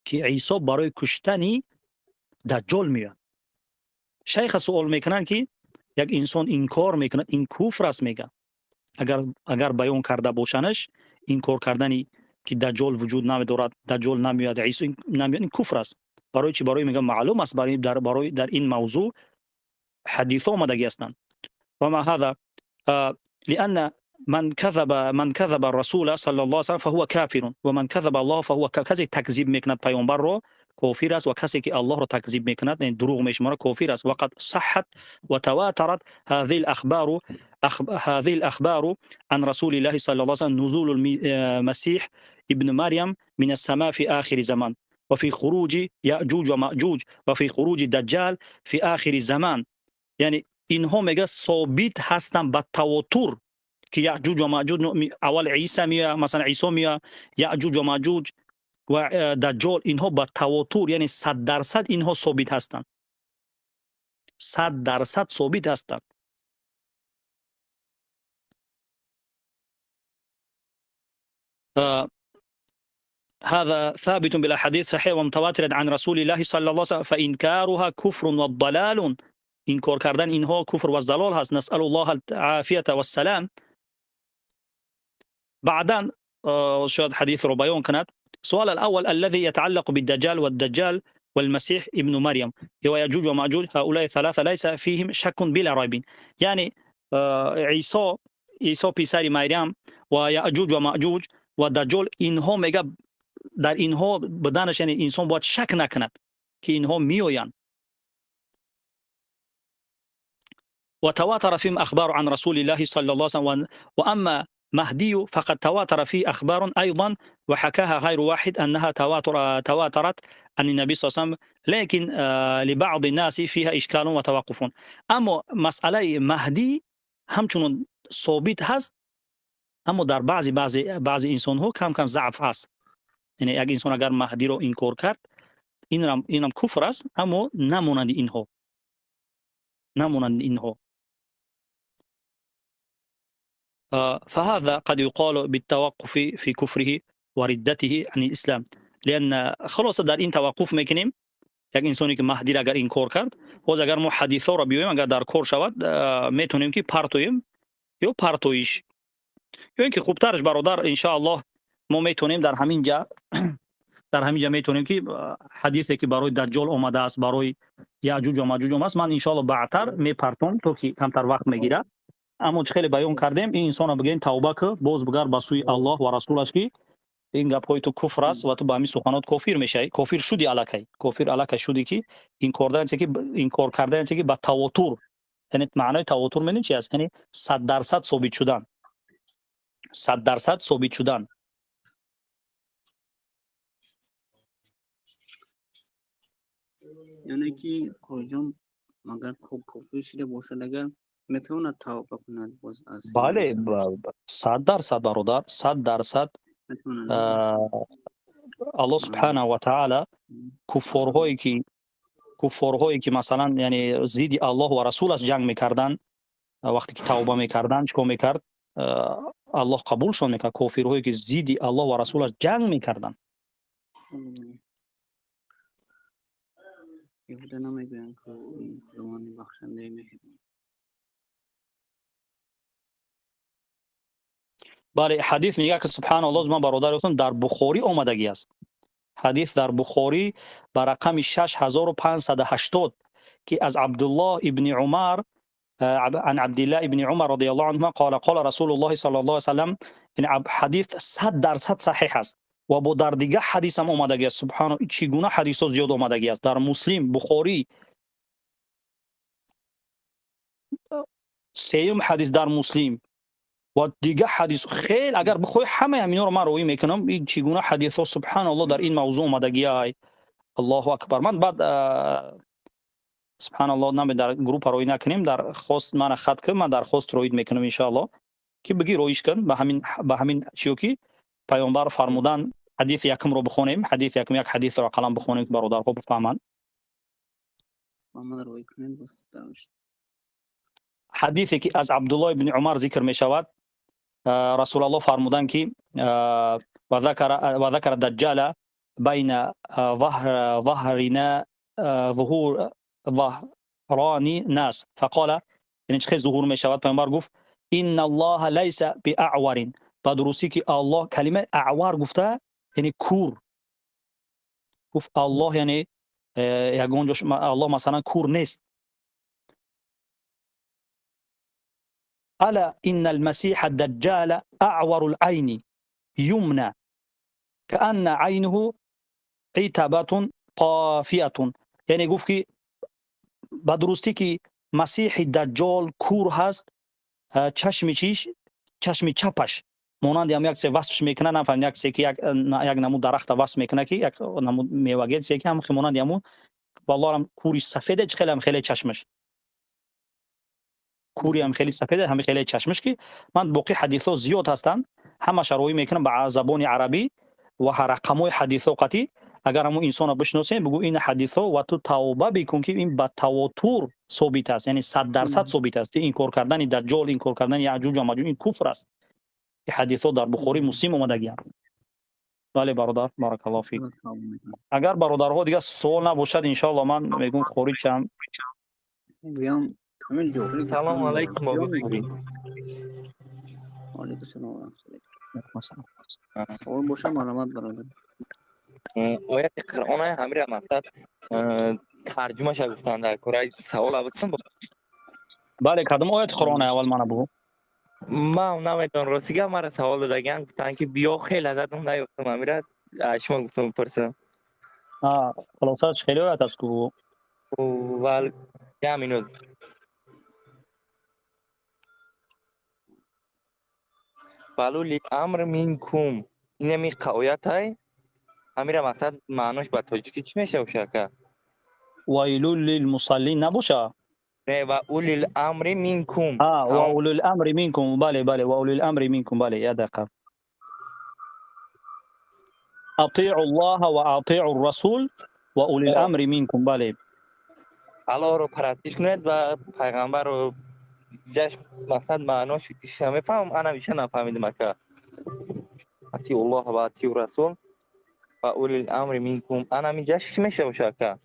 که عیسی برای کشتن دجال میآید. شیخ سوال میکنند که یک انسان انکار میکند، این کفر است میگه. اگر بیان کرده باشنش، انکار کردنی که دجال وجود ندارد، دجال نمیاد، عیسی نمیاد، این کفر است. برای چی؟ برای میگه معلوم است، برای در این موضوع حدیث آمدگی هستند. و ما هذا لأن من كذب الرسول صلى الله عليه وسلم فهو كافر، ومن كذب الله فهو کسی تکذیب میکند پیامبر رو کافر است، و کسی که الله رو تکذیب میکند یعنی دروغ میشماره کافر است. وقد صحت وتواترت هذه الاخبار عن رسول الله صلى الله عليه وسلم نزول المسيح ابن مريم من السماء في آخر زمان، وفي خروج يأجوج ومأجوج، وفي خروج الدجال في آخر زمان. یعنی اینها میگه ثابت هستن با تواتر که یأجوج و مأجوج اول عیسی میاد، مثلا عیسی میاد، یأجوج و مأجوج و دجال، اینها با تواتر یعنی 100% اینها ثابت هستند، 100% ثابت هستند. هذا ثابت بالاحاديث صحيح ومتواتر عن رسول الله صلى الله عليه وسلم، فإنكارها كفر وضلال. انکار کردن اینها کفر و ضلال هست. نسأل الله العافية والسلام. بعدا شاید حدیث رو بیان کند. سؤال الأول الذي يتعلق بالدجال والدجال والمسيح ابن مريم ويأجوج ومأجوج، هؤلاء ثلاثة ليس فيهم شك بلا ريب. یعنی عیسی پسر مریم و یأجوج و مأجوج و دجال، اینها میگه در اینها بدنش یعنی انسان باید شک نکند که اینها میآیند. وتواتر فيهم أخبار عن رسول الله صلى الله عليه وسلم. وأما مهدي فقد تواتر فيه أخبار أيضا وحكاها غير واحد أنها تواترت عن النبي صلى الله عليه وسلم، لكن لبعض الناس فيها إشكال وتوقف. اما مسئله مهدی همچنان ثابت هست، اما در بعضی انسان ها کم کم ضعف هست. یعنی یک انسان اگر مهدی رو انکار کرد اینم کفر است، اما نمانند اینها، نمانند اینها. فهذا قد يقال بالتوقف في كفره وردته عن الإسلام، لأن خلاص در این توقف میکنیم. یک انسانی که مهدی را اگر انکار کرد، باز اگر ما حدیث ها را بیایم اگر در کار شود میتونیم که پرتویم یا پرتویش، یا اینکه خوبترش برادر ان شاء الله ما میتونیم در همین جا میتونیم که حدیثی که برای دجال آمده است، برای یاجوج و ماجوج آمده است، من ان شاء الله بعدتر میپرتم تا که کمتر وقت میگیره. اما خیلی بیان کردیم این انسان بگین توبه که باز بگر به سوی الله و رسولش که Ин гапҳои ту куфр аст ва ту ба ҳамин суханот кофир мешавӣ. Кофир шуди аллакай. Кофир аллакай шуди ки инкор кардани чизе ки ба тавотур, яъне маънои тавотур медонӣ чи аст? Яъне 100% собит шудан. 100% собит шудан. Яъне ки Қориҷон магар кофир шуда бошад, агар метавонад тавба кунад боз аз Бале, 100% бародар, 100%. Аллоҳ субҳанаҳу ва таъала куффорҳое ки масалан яъне зидди Аллоҳ ва расулаш ҷанг мекарданд, вақте ки тавба мекарданд, чӣ кор мекард? Аллоҳ қабулшон мекард. Кофирҳое ки зидди Аллоҳ ва расулаш ҷанг мекарданд. Беҳуда намегӯянд ки Худованди бахшандаи меҳрибон. Бале, ҳадис мегӯяд ки субҳаналлоҳ, ман бародар гуфтам, дар Бухорӣ омадагӣ аст. Ҳадис дар Бухорӣ ба рақами 6580 ки аз Абдуллоҳ ибни Умар, عن عبد الله ابن عمر رضي الله عنهما قال قال رسول الله صلى الله عليه وسلم. این حدیث 100% صحیح است و با در دیگه حدیث هم آمدگی است. سبحان چگونه حدیث ها زیاد آمدگی است در مسلم، بخاری. سیوم حدیث در مسلم و دیگه حدیث خیلی اگر بخوای همه همینا رو من روی میکنم. این چگونه حدیث ها سبحان الله در این موضوع آمدگی های. الله اکبر. من بعد سبحان الله نمی در گروه روی نکنیم، در خواست من خط کنم، من در خواست روید میکنم ان شاء الله که بگی رویش کن به همین چیو که پیامبر فرمودن. حدیث یکم رو بخونیم، حدیث یکم، یک حدیث رو قلم بخونیم که برادرها بفهمن. حدیثی که از عبدالله ابن عمر ذکر می شود، رسول الله فرمودن که و ذکر الدجال بین ظهرنا ظهور ظهران ناس فقال، یعنی چه ظهور می شود؟ پیامبر گفت ان الله ليس باعور. با درستی که الله کلمه اعور گفته یعنی کور. گفت الله یعنی یگان جاش الله مثلا کور نیست. الا ان المسيح الدجال اعور العين يمنى كأن عينه عتبة طافئة. یعنی گفت که با درستی که مسیح دجال کور هست، چشم چیش، چشم چپش مانند هم یک سه وصفش میکنه، نفهم یک سه که یک نمود درخت وصف میکنه که یک نمود میوه سه که هم مانند همون والله هم کوری سفیده، خیلی هم خیلی چشمش کوری هم خیلی سفیده، هم خیلی چشمش. که من باقی حدیث ها زیاد هستن، همه شروعی میکنم به زبان عربی و هر رقمای حدیث ها قطعی. اگر همون انسان رو بشناسیم بگو این حدیث ها و تو توبه بکن که این به تواتر ثابت است، یعنی 100% ثابت است. این کار کردن دجال، این کار کردن یعجوج و ماجوج، این کفر است. این حدیث ها در بخاری مسلم اومدگی. بله برادر، بارک الله فیک. اگر برادرها دیگه سوال نباشد ان شاء الله من میگم خارج شم. سلام علیکم. علیکم السلام. سوال باشه معلومات برادر. آیت قرآن همین مقصد ترجمه‌اش گفتن در کره سوال بودم. بله کدام آیت قرآن اول من بگو؟ من نمیدونم راستی گفت مرا سوال دادن گفتن که بیا خیلی ازتون نیافتم امیرا شما گفتم پرسیدم. خلاصش خیلی آیت است کو ول یه minute. ولو امر منکم، این همی آیت های امیرا مقصد معناش به تاجیکی چی میشه باشه؟ ویل للمصلین نباشه؟ نه، و اولی الامر منکم. و اولی الامر منکم، بله بله، و اولی الامر منکم، بله. یه دقیقه. اطیعوا الله و اطیعوا الرسول و اولی الامر منکم، بله. الله رو پرستش کنید و پیغمبر رو جشن. مقصد معناش میفهم، انا بیشتر نفهمیدم که اطیعوا الله و اطیعوا الرسول و اولی الامر منکم، انا میگه چی میشه باشه که؟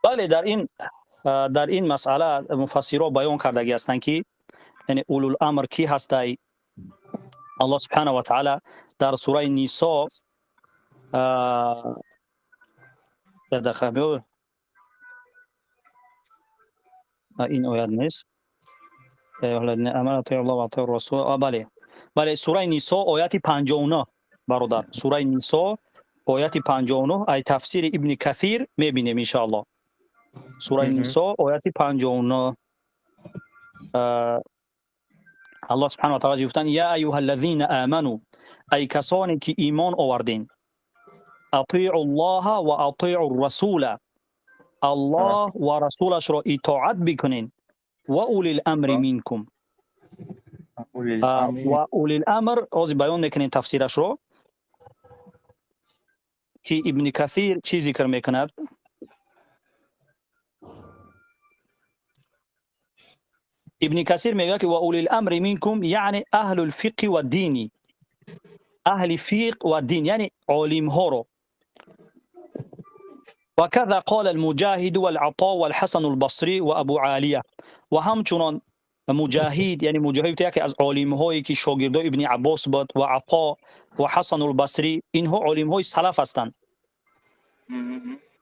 بله، در این مسئله مفسرها بیان کردگی هستند که یعنی اولو الامر کی هستای. الله سبحانه و تعالی در سوره نساء این آیت نیست. Бале, бале, сураи Нисо ояти 59 бародар, сураи Нисо ояти 59 ай тафсири Ибни Касир мебинем иншоаллоҳ. Сураи Нисо ояти 59 аллоҳ субҳанаҳу ва таъала гуфтанд: я айюҳаллазина аману, ай касоне ки имон овардин, атиъу ллоҳа ва атиъу расула, аллоҳ ва расулашро итоат бикунен, ва улил амри минкум. Ва улил амр ҳозир баён мекунем тафсирашро, ки Ибни Касир чӣ зикр мекунад. Ибни Касир мегӯяд ки ва улил амри минкум яъне аҳлул фиқҳи ва дини, аҳли фиқҳ ва дин, яъне олимҳоро. وكذا قال المجاهد والعطاء والحسن البصري وابو عاليه. و همچنان مجاهد، یعنی مجاهد یکی از عالم‌هایی که شاگردای ابن عباس بود، و عطا و حسن البصری، اینها عالم‌های سلف هستند.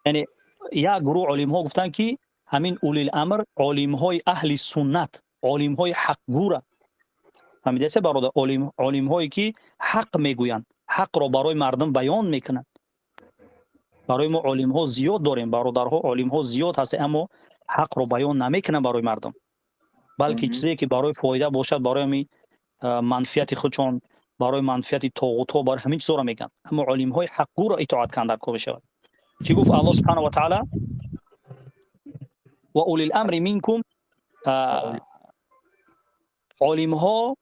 یعنی یک گروه عالم‌ها گفتند که همین اولی الامر عالم‌های اهل سنت، عالم‌های حقگو را فهمیده است برادر، عالم‌هایی که حق میگویند، حق را برای مردم بیان میکنند. برای ما عالم‌ها زیاد داریم برادرها، عالم‌ها زیاد هست، اما حق را بیان نمیکنند برای مردم، بلکه چیزی که برای فایده باشد، برای منفعت خودشان، برای منفعت طاغوت‌ها، برای همین چیزا را میگن. اما عالم‌های حقگو را اطاعت کردن در کار شود. چی گفت الله سبحانه و تعالی؟ و اولی الامر منکم، عالم‌ها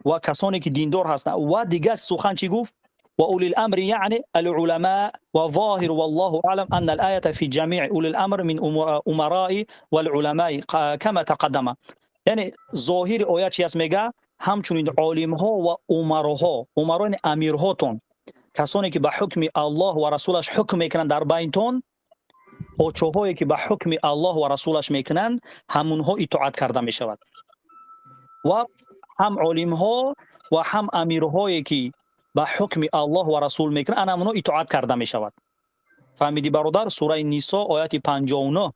و کسانی که دیندار هستند. و دیگر سخن چی گفت؟ وأولي الأمر يعني العلماء، وظاهر والله أعلم أن الآية في جميع أولي الأمر من أمراء والعلماء كما تقدم. یعنی ظاهر آیه چی است میگه؟ همچنین عالم ها و امراها، امرا یعنی امیرهاتون، کسانی که به حکم الله و رسولش حکم میکنند در بینتون، پادشاهایی که به حکم الله و رسولش میکنند، همونها اطاعت کرده میشود. و هم عالم ها و هم امیرهایی که به حکم الله و رسول میکنن، همونها اطاعت کرده میشود. فهمیدی برادر؟ سوره نساء آیت 59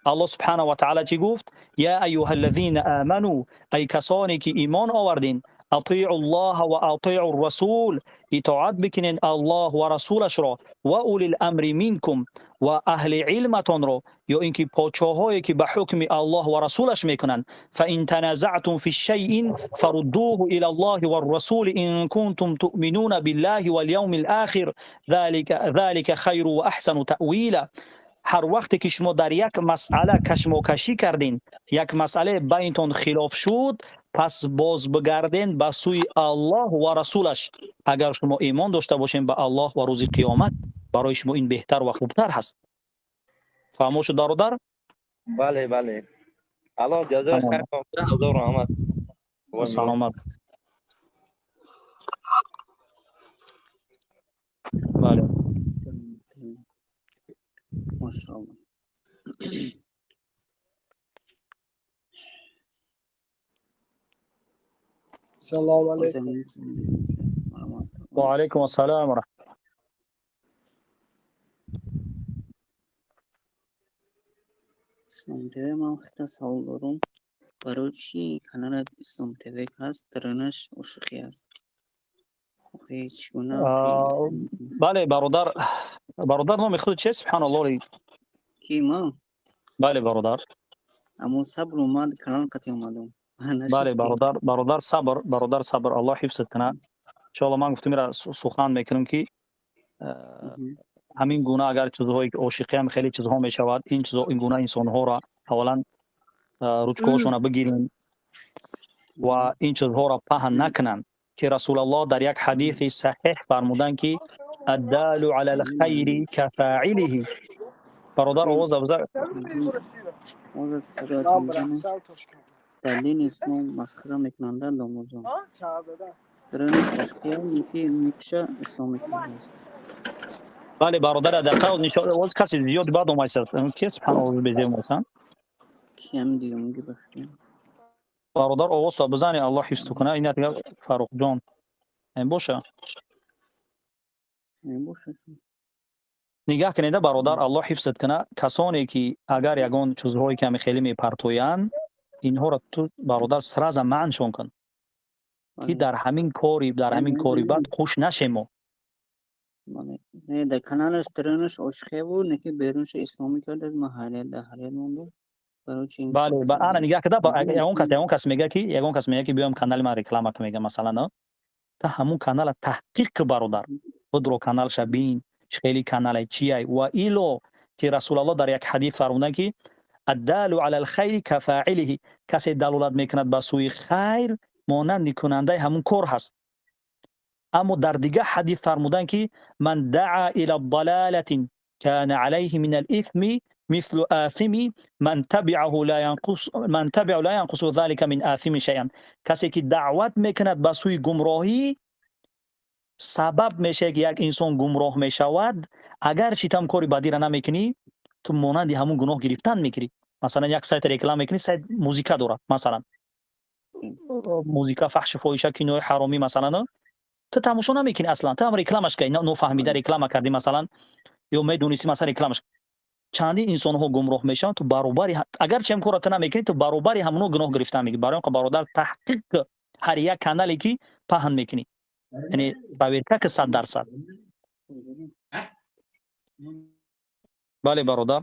الله سبحانه و تعالی چی گفت؟ یا ایها الذین آمنوا، ای کسانی که ایمان آوردین، اطیعوا الله و اطیعوا الرسول، اطاعت بکنین الله و رسولش را، و اولی الامر منکم، و اهل علمتان را، یا اینکه پادشاهایی که به حکم الله و رسولش میکنند. فان تنازعتم فی شیء فردوه الى الله والرسول ان کنتم تؤمنون بالله والیوم الاخر ذلك خیر و احسن تأویلا. هر وقتی که شما در یک مسئله کشماکشی کردین، یک مسئله بینتون خلاف شد، پس باز بگردین به سوی الله و رسولش. اگر شما ایمان داشته باشین به الله و روز قیامت، برای شما این بهتر و خوبتر هست. فهمو شد برادر؟ بله بله. الله جزای خیر کنه، هزار رحمت. سلامت. بله. ماشاءالله. سلام علیکم. و علیکم السلام و رحمت. اسلام تیوی من خیلی سوال دارم. برای چی کانال اسلام تیوی هست درنش عاشقی است؟ آخه چگونه؟ بله برادر، برادر نام خود چیه؟ سبحان الله. کی ما؟ بله برادر. اما صبر اومد کانال قطعی اومدم. بله برادر، برادر صبر، برادر صبر، الله حفظت کنه. ان شاء الله من گفتم را سخن میکنم که همین گونه اگر چیزهایی که عاشقی هم خیلی چیزها میشود، این چیزها این گونه انسانها را اولا رجکوشون بگیریم و این چیزها را پهن نکنند که رسول الله در یک حدیث صحیح فرمودند که الدال علی الخیر کفاعله. برادر آواز افزا در دین اسلام مسخره میکنند داماد جان. درنش عاشقی میکشه اسلام میکنه. بله برادر دقیقا نشان باز کسی زیاد بعد اومد که سبحان الله بزیم واسن کیم دیگه میگه بخیر. برادر آواز بزنی الله حفظ کنه. این دیگه فاروق جان این باشه، این باشه. نگاه کنید برادر، الله حفظت کنه. کسانی که اگر یگان چیزهایی که خیلی میپرتویند، Инҳоро ту, бародар, сразу манъшон кун, ки дар ҳамин кори, дар ҳамин кори бад хуш нашем мо. Не, дар каналаш дарунаш ошиқе буд, не ки берунша исломӣ карда, ман ҳайрат дар ҳайрат мондам. Бале, ана нигаҳ карда, ягон кас мега, ки ягон кас мега, ки биём канали ман реклама ка, мега, масалан, та ҳамун канала таҳқиқ ки, бародар, худро каналша бин, чӣ хели каналай, чияй. Ва ило ки Расулаллоҳ дар як ҳадис фармуданд, ки الدال على الخير كفاعله, касе далолат мекунад ба сӯи хайр, монанди кунандаи ҳамун кор ҳаст. Аммо дар дигар ҳадис фармуданд, ки من دعا إلى ضلالة كان عليه من الإثم مثل آثم من تبعه لا ينقص من تبعه لا ينقص ذلك من آثم شيئا. Касе ки даъват мекунад ба сӯи гумроҳӣ, сабаб мешавад, ки як инсон гумроҳ мешавад. Агарчи там кори бадиро намекунӣ, ту монанди ҳамун гуноҳ гирифтан мекунӣ. Масалан, як сайт реклама мекунӣ, сайт музика дорад, масалан, музика, фаҳшу фоҳиша, кинои ҳаромӣ, масалан, ту тамошо намекунӣ аслан, ту ҳам рекламаш кардӣ, нофаҳмида реклама кардӣ, масалан, ё медонисти, масалан, рекламаш. Чандин инсонҳо гумроҳ мешаванд, ту баробари, агарчи ҳам корро ту намекунӣ, ту баробари ҳамоно гуноҳ гирифтан мегирӣ. Барои он, бародар, таҳқиқ ҳар як канале ки паҳн мекунӣ, яъне проверка ки 100%. Бале, бародар,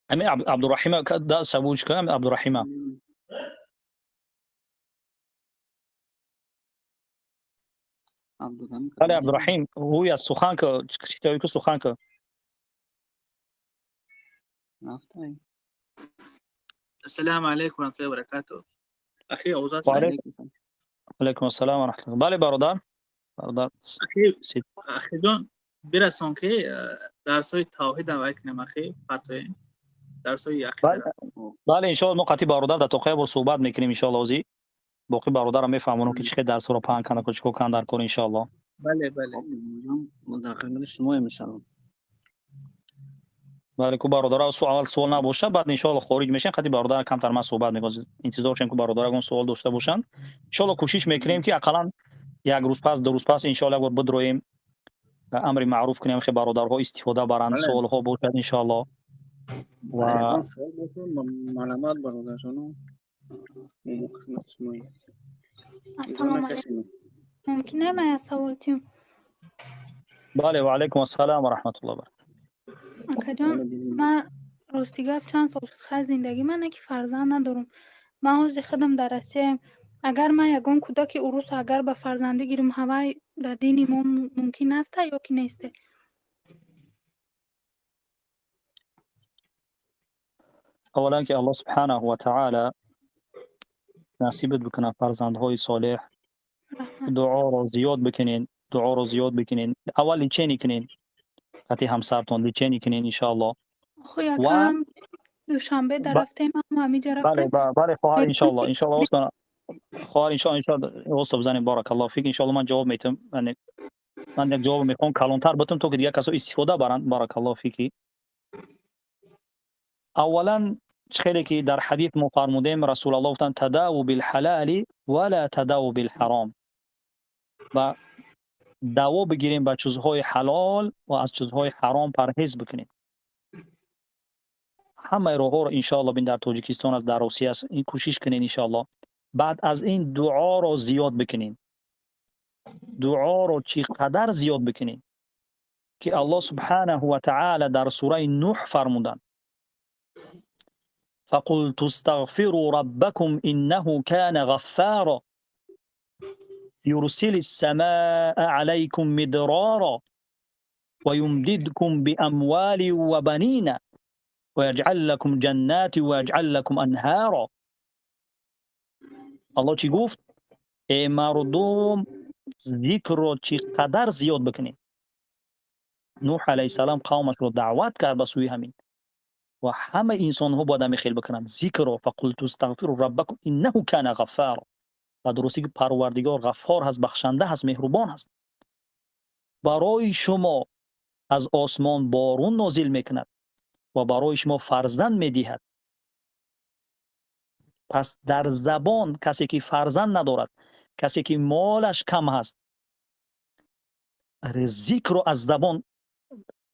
ами Абдурахима сабуч кунам, Абдурахима. Бале, Абдурахим, ҳуя сухан ки, читои ку, сухан ки. السلام عليكم ورحمة الله وبركاته أخي أوزاد. عليكم السلام ورحمة الله. бале, бародар, бародар. أخي أخي جون, бирасон ки дарсҳои тавҳидам вай кунем, ахи, партоем дарсҳои ақида. Бале, иншоалло, мо қатъи бародар дар тоқая бор суҳбат мекунем, иншоалло. Ҳозир боқӣ бародарам мефаҳмонам, ки чӣ хел дарсҳоро паҳн кана, чӣ кор кан дар кор, иншоалло. Бале. Дар хидмати шумоем, иншоалло. Бале, ку бародара аввал суол набошад, баъд иншоалло хориҷ мешавем. Қатъи бародар камтар ман суҳбат мекунам. Интизор шем, ку бародар ягон суол дошта бошанд. Иншоалло, кӯшиш мекунем, ки ақаллан як рӯз пас, 2 рӯз пас, иншоалло, як бор бидроем, амри маъруф кунем, хе бародарҳо истифода баранд, суолҳо бошад, иншоалло. Ва марҳамат, бародарҷоно, хидмати шумоем. Ассалому алайкум. Мумкин ман як савол тиём? Бале, ва алайкум ассалом ва раҳматуллоҳ баракатуҳ. Акаҷон, ман рости гап, чанд сол шуд, хай, зиндагӣ ман ки фарзанд надорам. Ман ҳозир худам дар Россияем. Агар ман ягон кӯдаки урус агар ба фарзандӣ гирам, ҳавай дар дини мо мумкин аста ё ки несте? Аввалан, ки Аллоҳ субҳанаҳу ва таъала насибат бикунад фарзандҳои солеҳ. Дуоро зиёд бикунен, дуоро зиёд бикунен. Аввал лечение кунен, қатъи ҳамсартон лечение кунен, иншоалло. Якам Душанбе дарафтем, ҳамиҷа рафтем. Бале, хоҳар, иншоалло, иншоалло, хоҳар, иншоалло, иншоалло, устод бизанем, баракаллоҳу фик. Иншоалло, ман ҷавоб метам. Ман як ҷавоб мехоҳам калонтар битам, то ки дигар касо истифода баранд. Баракаллоҳу фики. Аввалан, хеле ки дар ҳадис мо фармудем, Расулаллоҳ гуфтанд: تداووا بالحلال ولا تداووا بالحرام. Ва даво бигирем ба чизҳои ҳалол ва аз чизҳои ҳаром парҳез бикунем. Ҳамаи роҳҳоро, иншоалло, бин, дар Тоҷикистон аст, дар Русия аст, ин кӯшиш кунед, иншоалло. Баъд аз ин дуоро зиёд бикунем. Дуоро чӣ қадар зиёд бикунем, ки Аллоҳ субҳанаҳу ва таъала дар сураи Нуҳ фармуданд: فقلت استغفروا ربكم إنه كان غفارا يرسل السماء عليكم مدرارا ويمددكم بأموال وبنين ويجعل لكم جنات ويجعل لكم أنهارا. Аллоҳ чӣ гуфт? Э мардум, зикрро чӣ қадар зиёд бикунед. Нуҳ алайҳиссалом қавмашро даъват кард ба сӯи ҳамин, ва ҳама инсонҳо бояд ҳамин хел бикунанд зикрро. فقلت استغفروا ربكم إنه كان غفارا. Ба дурустӣ ки Парвардигор ғаффор ҳаст, бахшанда ҳаст, меҳрубон ҳаст. Барои шумо аз осмон борун нозил мекунад ва барои шумо фарзанд медиҳад. Пас дар забон касе ки фарзанд надорад, касе ки молаш кам ҳаст, зикрро аз забон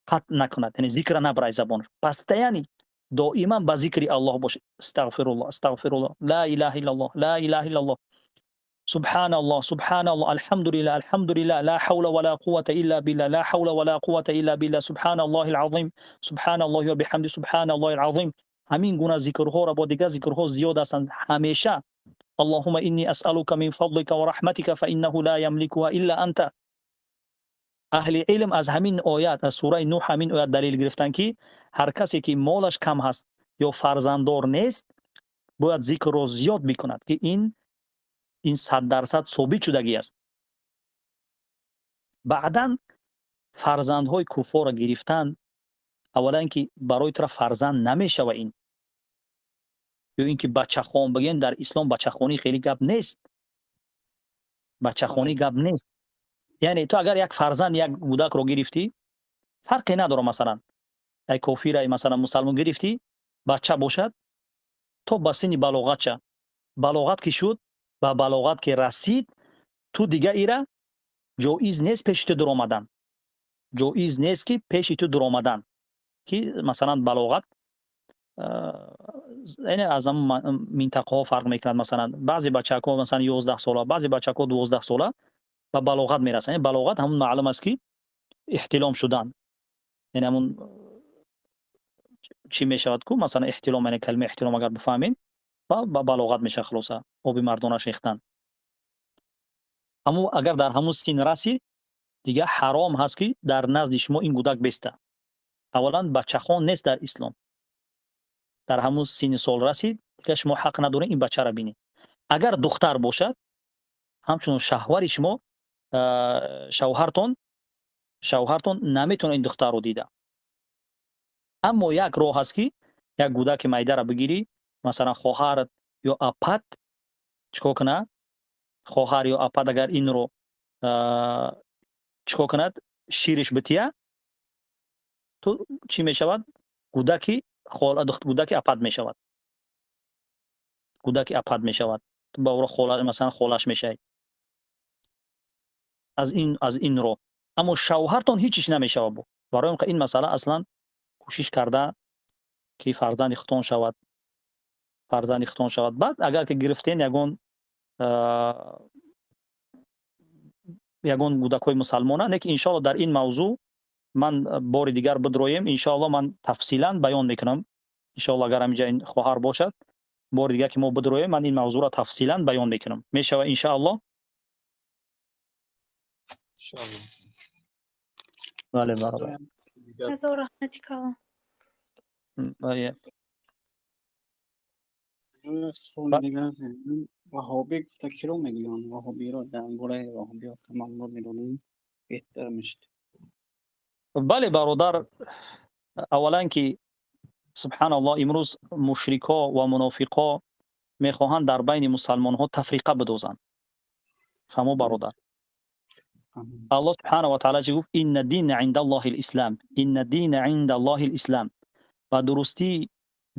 қатъ накунад, яъне зикрро набарад забонаш постоянно. Доиман ба зикри Аллоҳ бошед. Астағфируллоҳ, астағфируллоҳ, ла илаҳа иллаллоҳ, ла илаҳа иллаллоҳ, субҳаналлоҳ, субҳаналлоҳ, алҳамдулиллаҳ, алҳамдулиллаҳ, ла ҳавла ва ла қуввата илла биллаҳ, ла ҳавла ва ла қуввата илла биллаҳ, субҳаналлоҳил азим, субҳаналлоҳи ва биҳамди, субҳаналлоҳил азим. Ҳамин гуна зикрҳоро бо дигар зикрҳо зиёд ҳастанд. Ҳамеша Аллоҳумма инни асъалука мин фадлика ва раҳматика фа иннаҳу ла ямликуҳа илла анта. Аҳли илм аз ҳамин оят, аз сураи Нуҳ ҳамин оят далел гирифтанд, ки ҳар касе ки молаш кам ҳаст ё фарзанддор нест, бояд зикрро зиёд бикунад, ки ин 100% собит шудагӣ аст. Баъдан фарзандҳои куффорро гирифтан, аввалан ки барои тура фарзанд намешава ин, ё ин ки бачахон бигем, дар ислом бачахонӣ хеле гап нест, бачахонӣ гап нест. Яъне ту агар як фарзанд, як кӯдакро гирифтӣ, фарқе надорад, масалан як кофира, масалан мусалмон гирифтӣ, бача бошад, то ба синни балоғатша, балоғат ки шуд, ба балоғат ки расид, ту дига ира ҷоиз нест пеши ту дуромадан, ҷоиз нест ки пеши ту дуромадан, ки масалан балоғат яъне аз ҳамон минтақаҳо фарқ мекунад. Масалан баъзе бачакҳо масалан 11 сола, баъзе бачакҳо 12 сола ба балоғат мерасанд. Яъне балоғат ҳамон маълум аст ки эҳтилом шудан, яъне ҳамон чӣ мешавад ку, масалан эҳтилом, яъне калимаи эҳтилом агар бифаҳмем, ба балоғат мешавад, хулоса оби мардонаш рехтан. Аммо агар дар ҳамон син расид, дига ҳаром ҳаст ки дар назди шумо ин кӯдак беста. Аввалан бачахон нест дар ислом. Дар ҳамон синни сол расид, дига шумо ҳақ надоред ин бачаро бинед. Агар духтар бошад, ҳамчунон шаҳвари шумо, шавҳартон наметавонад ин духтарро дида. Аммо як роҳ ҳаст ки як кӯдаки майдаро бигирӣ, масалан хоҳарат ё апат чикор кунад? Хоҳар ё апат агар инро чикор кунад, шириш бития, ту чӣ мешавад? Кӯдаки хола, кӯдаки апат мешавад. Кӯдаки апат мешавад. Ту ба ӯро хола, масалан холаш мешавӣ. Аз ин роҳ. Аммо шавҳартон ҳеҷ чиз намешавад. Барои ин масъала аслан кӯшиш карда ки фарзанди худтон шавад, фарзанди худтон шавад. Баъд агар ки гирифтен ягон кӯдакҳои мусалмона, не ки иншоалло дар ин мавзӯъ ман бори дигар бидроем, иншоалло ман тафсилан баён мекунам. Иншоалло агар ҳаминҷа ин хоҳар бошад, бори дигар ки мо бидроем, ман ин мавзӯъро тафсилан баён мекунам. Мешава иншоалло? Иншоалло. Бале, бародар. Ҳазор раҳмати калон. Бале. Суоли дигар, ваҳобӣ гуфта киро мегӯянд? Ваҳобиро дар бораи ваҳобиҳо маълумот медонем, беҳтар мешуд. Бале, бародар, аввалан ки субҳаналлоҳ, имрӯз мушрикҳо ва мунофиқҳо мехоҳанд дар байни мусалмонҳо тафриқа бидозанд. Фаҳмо, бародар? Аллоҳ субҳанаҳу ва таъала чӣ гуфт? Инна дина инда Аллоҳи лислам, инна дина инда Аллоҳи лислам. Ба дурустӣ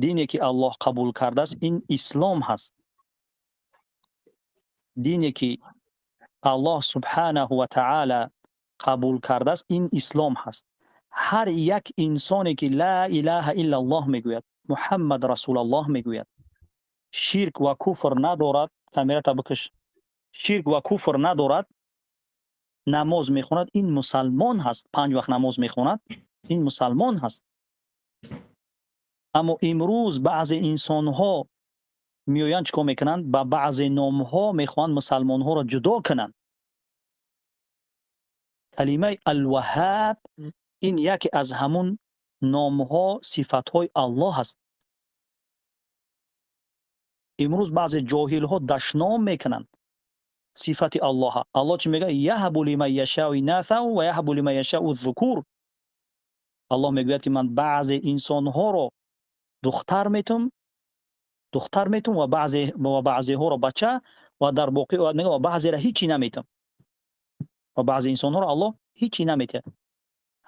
дине ки Аллоҳ қабул кардааст, ин ислом ҳаст. Дине ки Аллоҳ субҳанаҳу ва таъала қабул кардааст, ин ислом ҳаст. Ҳар як инсоне ки ла илаҳа иллаллоҳ мегӯяд, Муҳаммад расулаллоҳ мегӯяд, ширк ва куфр надорад, камерата бикаш, ширк ва куфр надорад, намоз мехонад, ин мусалмон ҳаст. 5 вақт намоз мехонад, ин мусалмон ҳаст. Аммо имрӯз баъзе инсонҳо меоянд, чӣ кор мекунанд? Ба баъзе номҳо мехоҳанд мусалмонҳоро ҷудо кунанд. Калимаи Алваҳҳаб ин яке аз ҳамун номҳо, сифатҳои Аллоҳ ҳаст. Имрӯз баъзе ҷоҳилҳо дашном мекунанд сифати Аллоҳа. Аллоҳ чӣ мегӯяд? Яҳабу лиман яшау инасан ва яҳабу лиман яшау зукур. Аллоҳ мегӯяд ки ман баъзе инсонҳоро духтар метум, духтар метум ва баъзеҳоро бача, ва дар боқӣ оят мегӯяд ва баъзеро ҳичи наметум. Ва баъзе инсонҳоро Аллоҳ ҳичи наметиҳад.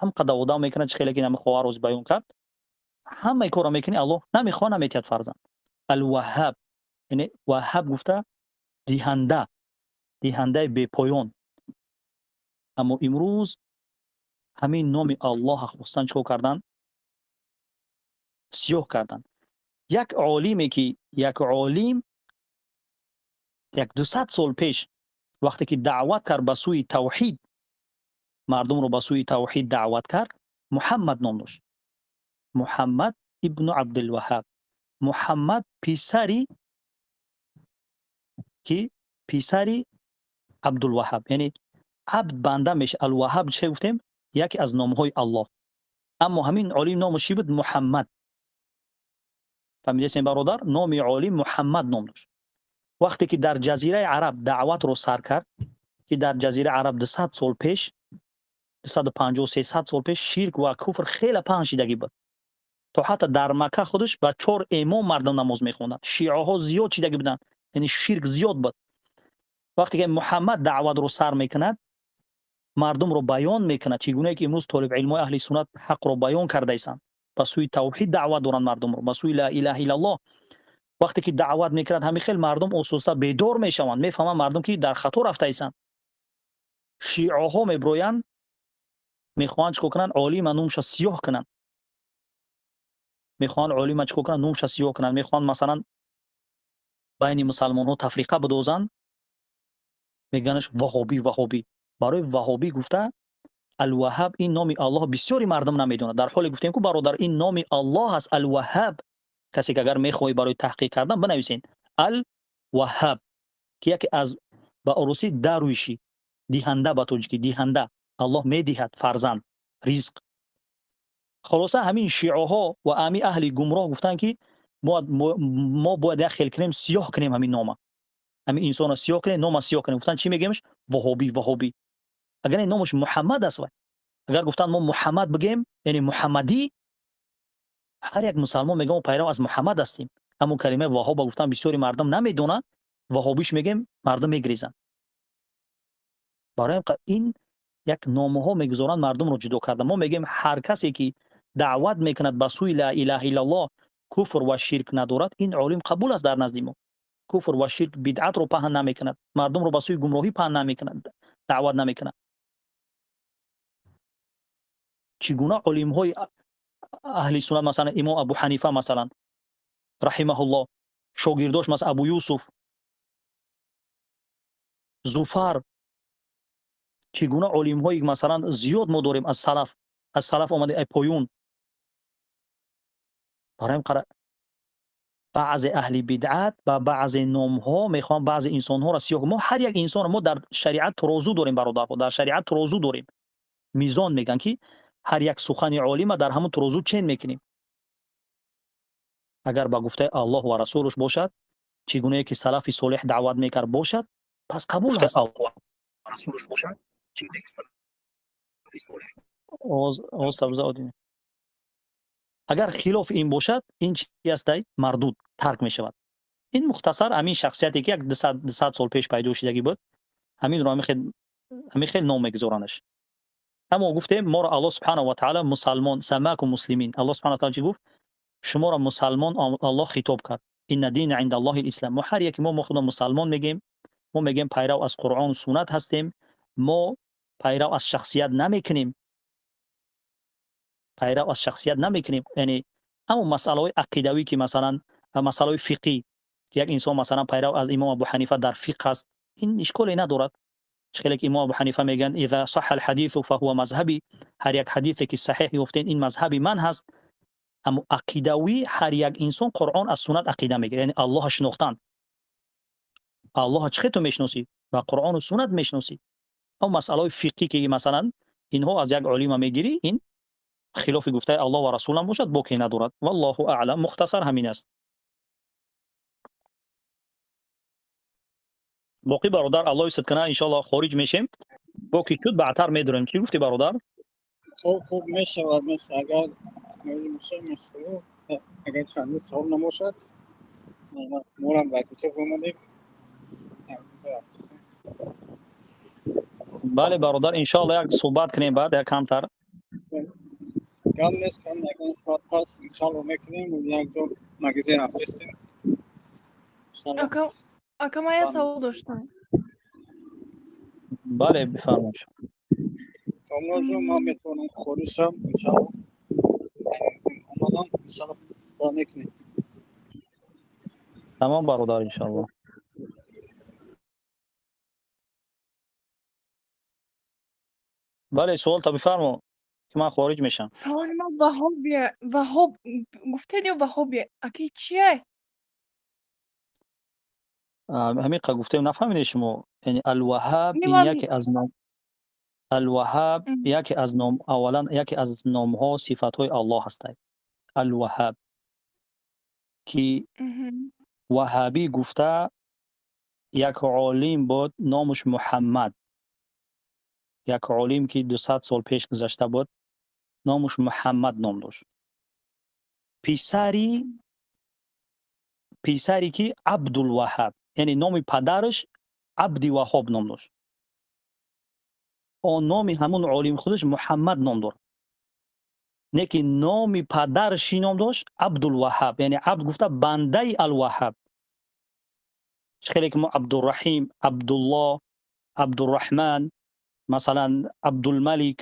Ҳам қадар одам мекунад, чӣ хеле ки ҳамин хоҳар рӯз баён кард, ҳамаи корро мекунӣ, Аллоҳ намехоҳад, наметиҳад фарзанд. Алваҳҳаб, яъне ваҳҳаб гуфта диҳанда, диҳандаи бепоён. Аммо имрӯз ҳамин номи Аллоҳ хостан чӣ кор кардан? Сиёҳ карданд. Як олиме ки як олим як 200 сол пеш вақте ки даъват кард ба сӯи тавҳид, мардумро ба сӯи тавҳид даъват кард, Муҳаммад ном дошт. Муҳаммад ибну Абдулваҳҳаб. Муҳаммад писари ки писари Абдулваҳҳаб, яъне абд банда меша. Алваҳҳаб чӣ гуфтем? Яке аз номҳои Аллоҳ. Аммо ҳамин олим номаш чӣ буд? Муҳаммад. Фаҳмидесем бародар? Номи олим Муҳаммад ном дошт. Вақте ки дар ҷазираи Араб даъватро сар кард, ки дар ҷазираи Араб 200 сол пеш, 250-300 сол пеш ширк ва куфр хеле паҳн шидагӣ буд. То ҳатто дар Макка худаш ба 4 имом мардум намоз мехонданд. Шиаҳо зиёд шидагӣ буданд, яъне ширк зиёд буд. Вақте ки Муҳаммад даъватро сар мекунад, мардумро баён мекунад, чӣ гуна ки имрӯз толибилмҳои аҳли суннат ҳақро баён кардаистанд, ба сӯи тавҳид даъват доранд мардумро, ба сӯи ла илаҳа иллаллоҳ. Вақте ки даъват мекунад, ҳамин хел мардум ососта бедор мешаванд, мефаҳманд мардум ки дар хато рафтаистанд. Шиаҳо меброянд, мехоҳанд чикор кунанд? Олима номша сиёҳ кунанд. Мехоҳанд олима чикор кунанд? Номша сиёҳ кунанд. Мехоҳанд масалан байни мусалмонҳо тафриқа бидозанд, мегӯянаш ваҳобӣ, ваҳобӣ. Барои ваҳобӣ гуфта Алваҳҳаб ин номи Аллоҳ бисёри мардум намедонад. Дар ҳоле гуфтем ку бародар, ин номи Аллоҳ аст, Алваҳҳаб. Касе ки агар мехоҳӣ барои таҳқиқ кардан бинависен Алваҳҳаб, ки яке аз ба урусӣ дарвишӣ, диҳанда, ба тоҷикӣ диҳанда. Аллоҳ медиҳад фарзанд, ризқ. Хулоса ҳамин шиаҳо ва ами аҳли гумроҳ гуфтанд ки мо бояд як хел кунем, сиёҳ кунем ҳамин нома, ҳамин инсонро сиёҳ кунем, нома сиёҳ кунем. Гуфтанд чӣ мегӯемш? Ваҳобӣ, ваҳобӣ. Агар ин номаш Муҳаммад аст, агар гуфтанд мо Муҳаммад бигем, яъне Муҳаммадӣ, ҳар як мусалмон мегӯяд мо пайрав аз Муҳаммад ҳастем. Ҳамон калимаи ваҳоба гуфтан бисёри мардум намедонанд, ваҳобиш мегӯем, мардум мегрезанд. Барои ин як номаҳо мегузоранд мардумро ҷудо карда. Мо мегӯем ҳар касе ки даъват мекунад ба сӯи ла илаҳа иллаллоҳ, куфр ва ширк надорад, ин олим қабул аст дар назди мо. Куфр ва ширк бидъатро паҳн намекунад, мардумро ба сӯи гумроҳӣ паҳн намекунад, даъват намекунад. Чӣ гуна олимҳои аҳли суннат, масалан имом Абу Ҳанифа масалан раҳимаҳуллоҳ, шогирдош масалан Абу Юсуф, Зуфар, чӣ гуна олимҳои масалан зиёд мо дорем аз салаф, аз салаф омада ай поюн. Барои қара баъзе аҳли бидъат ба баъзе номҳо мехоҳанд баъзе инсонҳоро сиёҳ. Мо ҳар як инсонро мо дар шариат розу дорем бародарҳо, дар шариат розу дорем. Мизон мегӯянд ки ҳар як сухани олима дар ҳамон розу чен мекунем. Агар ба гуфтаи Аллоҳ ва расулаш бошад, чӣ гунае ки салафи солеҳ даъват мекард бошад, пас қабул аст. Агар хилофи ин бошад, ин чи ҳастай? Мардуд, тарк мешавад. Ин мухтасар ҳамин шахсияте ки як 200 сол пеш пайдо шудагӣ буд, ҳаминро ҳамин хел ном мегузоранаш. Аммо гуфтем моро Аллоҳ субҳанаҳу ва таъала мусалмон, самакум муслимин. Аллоҳ субҳанаҳу ва таъала чӣ гуфт? Шуморо мусалмон Аллоҳ хитоб кард. Инна дина инда Аллоҳи ислам. Мо ҳар яке мо худро мусалмон мегӯем, мо мегӯем пайрав аз Қуръону суннат ҳастем, мо пайрав аз шахсият намекунем. Пайрав аз шахсият намекунем. Яъне ҳамон масъалаҳои ақидавӣ ки масалан масъалаҳои фиқҳӣ ки як инсон масалан пайрав аз имом Абу Ҳанифа дар фиқҳ аст, ин ишколе надорад. Чӣ хеле ки имом Абу Ҳанифа мегӯянд иза саҳа алҳадису фаҳува мазҳаби, ҳар як ҳадисе ки саҳеҳ ёфтен ин мазҳаби ман ҳаст. Аммо ақидавӣ ҳар як инсон Қуръон аз суннат ақида мегирад, яъне Аллоҳро шинохтан. Аллоҳро чӣ хел ту мешиносӣ? Ба Қуръону суннат мешиносӣ. Аммо масъалаҳои фиқҳӣ ки масалан инҳо аз як олима мегирӣ, ин хилофи гуфтаи Аллоҳ ва расулам бошад, боке надорад. Валлоҳу аълам. Мухтасар ҳамин аст. Боқӣ бародар Аллоҳ исд кунад, иншоаллоҳ хориҷ мешем. Боқӣ шуд баъдтар медурем. Чӣ гуфтӣ бародар? Хуб, хуб мешавад, агар агар чанди савол набошад, морам дар кӯча омадем. Бале бародар, иншоаллоҳ як суҳбат кунем баъд як камтар. Гам нест, кам ягон соат пас иншоаллоҳ мекунем, як ҷо магазин рафтестем. Ака, ман як савол доштам. Бале, бифармоед. Комрон ҷон, ман метавонам хориҷ шавам, иншоаллоҳ. Омадам, иншоаллоҳ. Суҳбат мекунем. Тамом бародар, иншоаллоҳ. Бале, суолта бифармо, ки ман хориҷ мешам. Саволи ман ваҳобия, ваҳоб гуфтед ё ваҳобия? Аки чие? Ҳамин қа гуфтем, нафаҳмидед шумо? Яъне Алваҳаб ин яке аз ном, Алваҳаб яке аз ном, аввалан яке аз номҳо, сифатҳои Аллоҳ ҳастанд. Алваҳаб ки ваҳабӣ гуфта як олим буд, номаш Муҳаммад. Як олим ки 200 сол пеш гузашта буд, номаш Муҳаммад ном дошт. Писари ки Абдулваҳаб, яъне номи падараш Абдиваҳоб ном дошт. Он номи ҳамун олим худаш Муҳаммад ном дорад. Не ки номи падараш чӣ ном дошт? Абдулваҳаб, яъне абд гуфта бандаи Алваҳаб. Хеле ки мо Абдурраҳим, Абдуллоҳ, Абдурраҳман, масалан Абдулмалик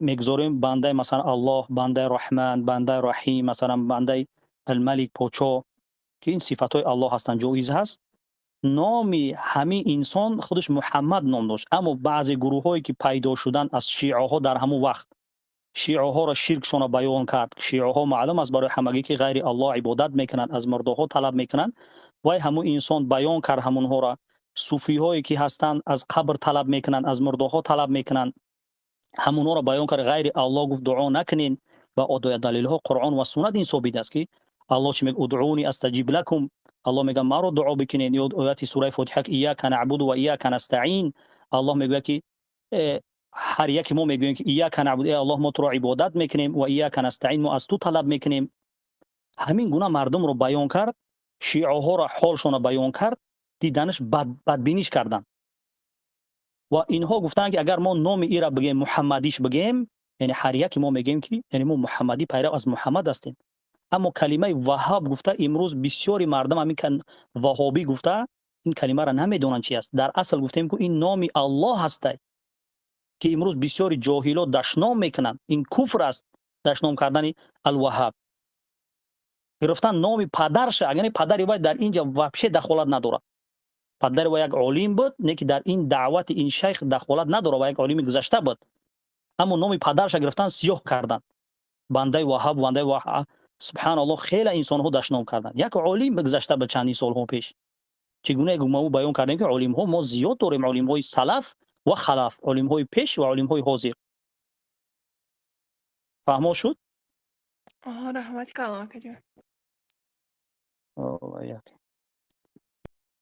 мегузорем, бандаи масалан Аллоҳ, бандаи Раҳман, бандаи Раҳим, масалан бандаи Алмалик, подшоҳ, ки ин сифатҳои Аллоҳ ҳастанд, ҷоиз ҳаст. Номи ҳамин инсон худаш Муҳаммад ном дошт. Аммо баъзе гурӯҳҳое ки пайдо шуданд аз шиаҳо дар ҳамон вақт, шиаҳоро ширкшонро баён кард. Шиаҳо маълум аст барои ҳамагӣ ки ғайри Аллоҳ ибодат мекунанд, аз мурдаҳо талаб мекунанд. Вай ҳамон инсон баён кард ҳамонҳоро. Суфиҳое ки ҳастанд аз қабр талаб мекунанд, аз мурдаҳо талаб мекунанд, ҳамонҳоро баён кард. Ғайри Аллоҳ гуфт дуо накунед ва далилҳо Қуръон ва суннат ин собит аст ки Аллоҳ чӣ мегӯяд? Удъуни астаҷиб лакум. Аллоҳ мегӯяд маро дуо бикунед. Ё ояти сураи Фотиҳа ияка наъбуду ва ияка настаъин. Аллоҳ мегӯяд ки ҳар яке мо мегӯем ки ияка наъбуду, эй Аллоҳ мо туро ибодат мекунем, ва ияка настаъин, мо аз ту талаб мекунем. Ҳамин гуна мардумро баён кард, шиаҳоро ҳолшонро баён кард, диданаш бадбиниш карданд. Ва инҳо гуфтанд ки агар мо номи ира бигем, муҳаммадиш бигем, яъне ҳар яке мо мегӯем ки яъне мо муҳаммадӣ, пайрав аз Муҳаммад ҳастем. Аммо калимаи ваҳаб гуфта имрӯз бисёри мардум ҳамин ваҳобӣ гуфта ин калимаро намедонанд чи аст. Дар асл гуфтем ки ин номи Аллоҳ ҳастай ки имрӯз бисёри ҷоҳило дашном мекунанд. Ин куфр аст, дашном кардани Алваҳаб. Гирифтан номи падарша, яъне падари вай дар инҷа вообще дахолат надорад. Падари вай як олим буд, не ки дар ин даъвати ин шайх дахолат надорад, ва як олими гузашта буд. Аммо номи падарша гирифтан сиёҳ карданд. Бандаи Ваҳаб, бандаи Ваҳаб, субҳаналлоҳ, хеле инсонҳо дашном карданд. Як олим гузашта буд чандин солҳо пеш. Чӣ гуна мо баён кардем ки олимҳо мо зиёд дорем, олимҳои салаф ва халаф, олимҳои пеш ва олимҳои ҳозир. Фаҳмо шуд? Раҳмати калом акаҷон. Як.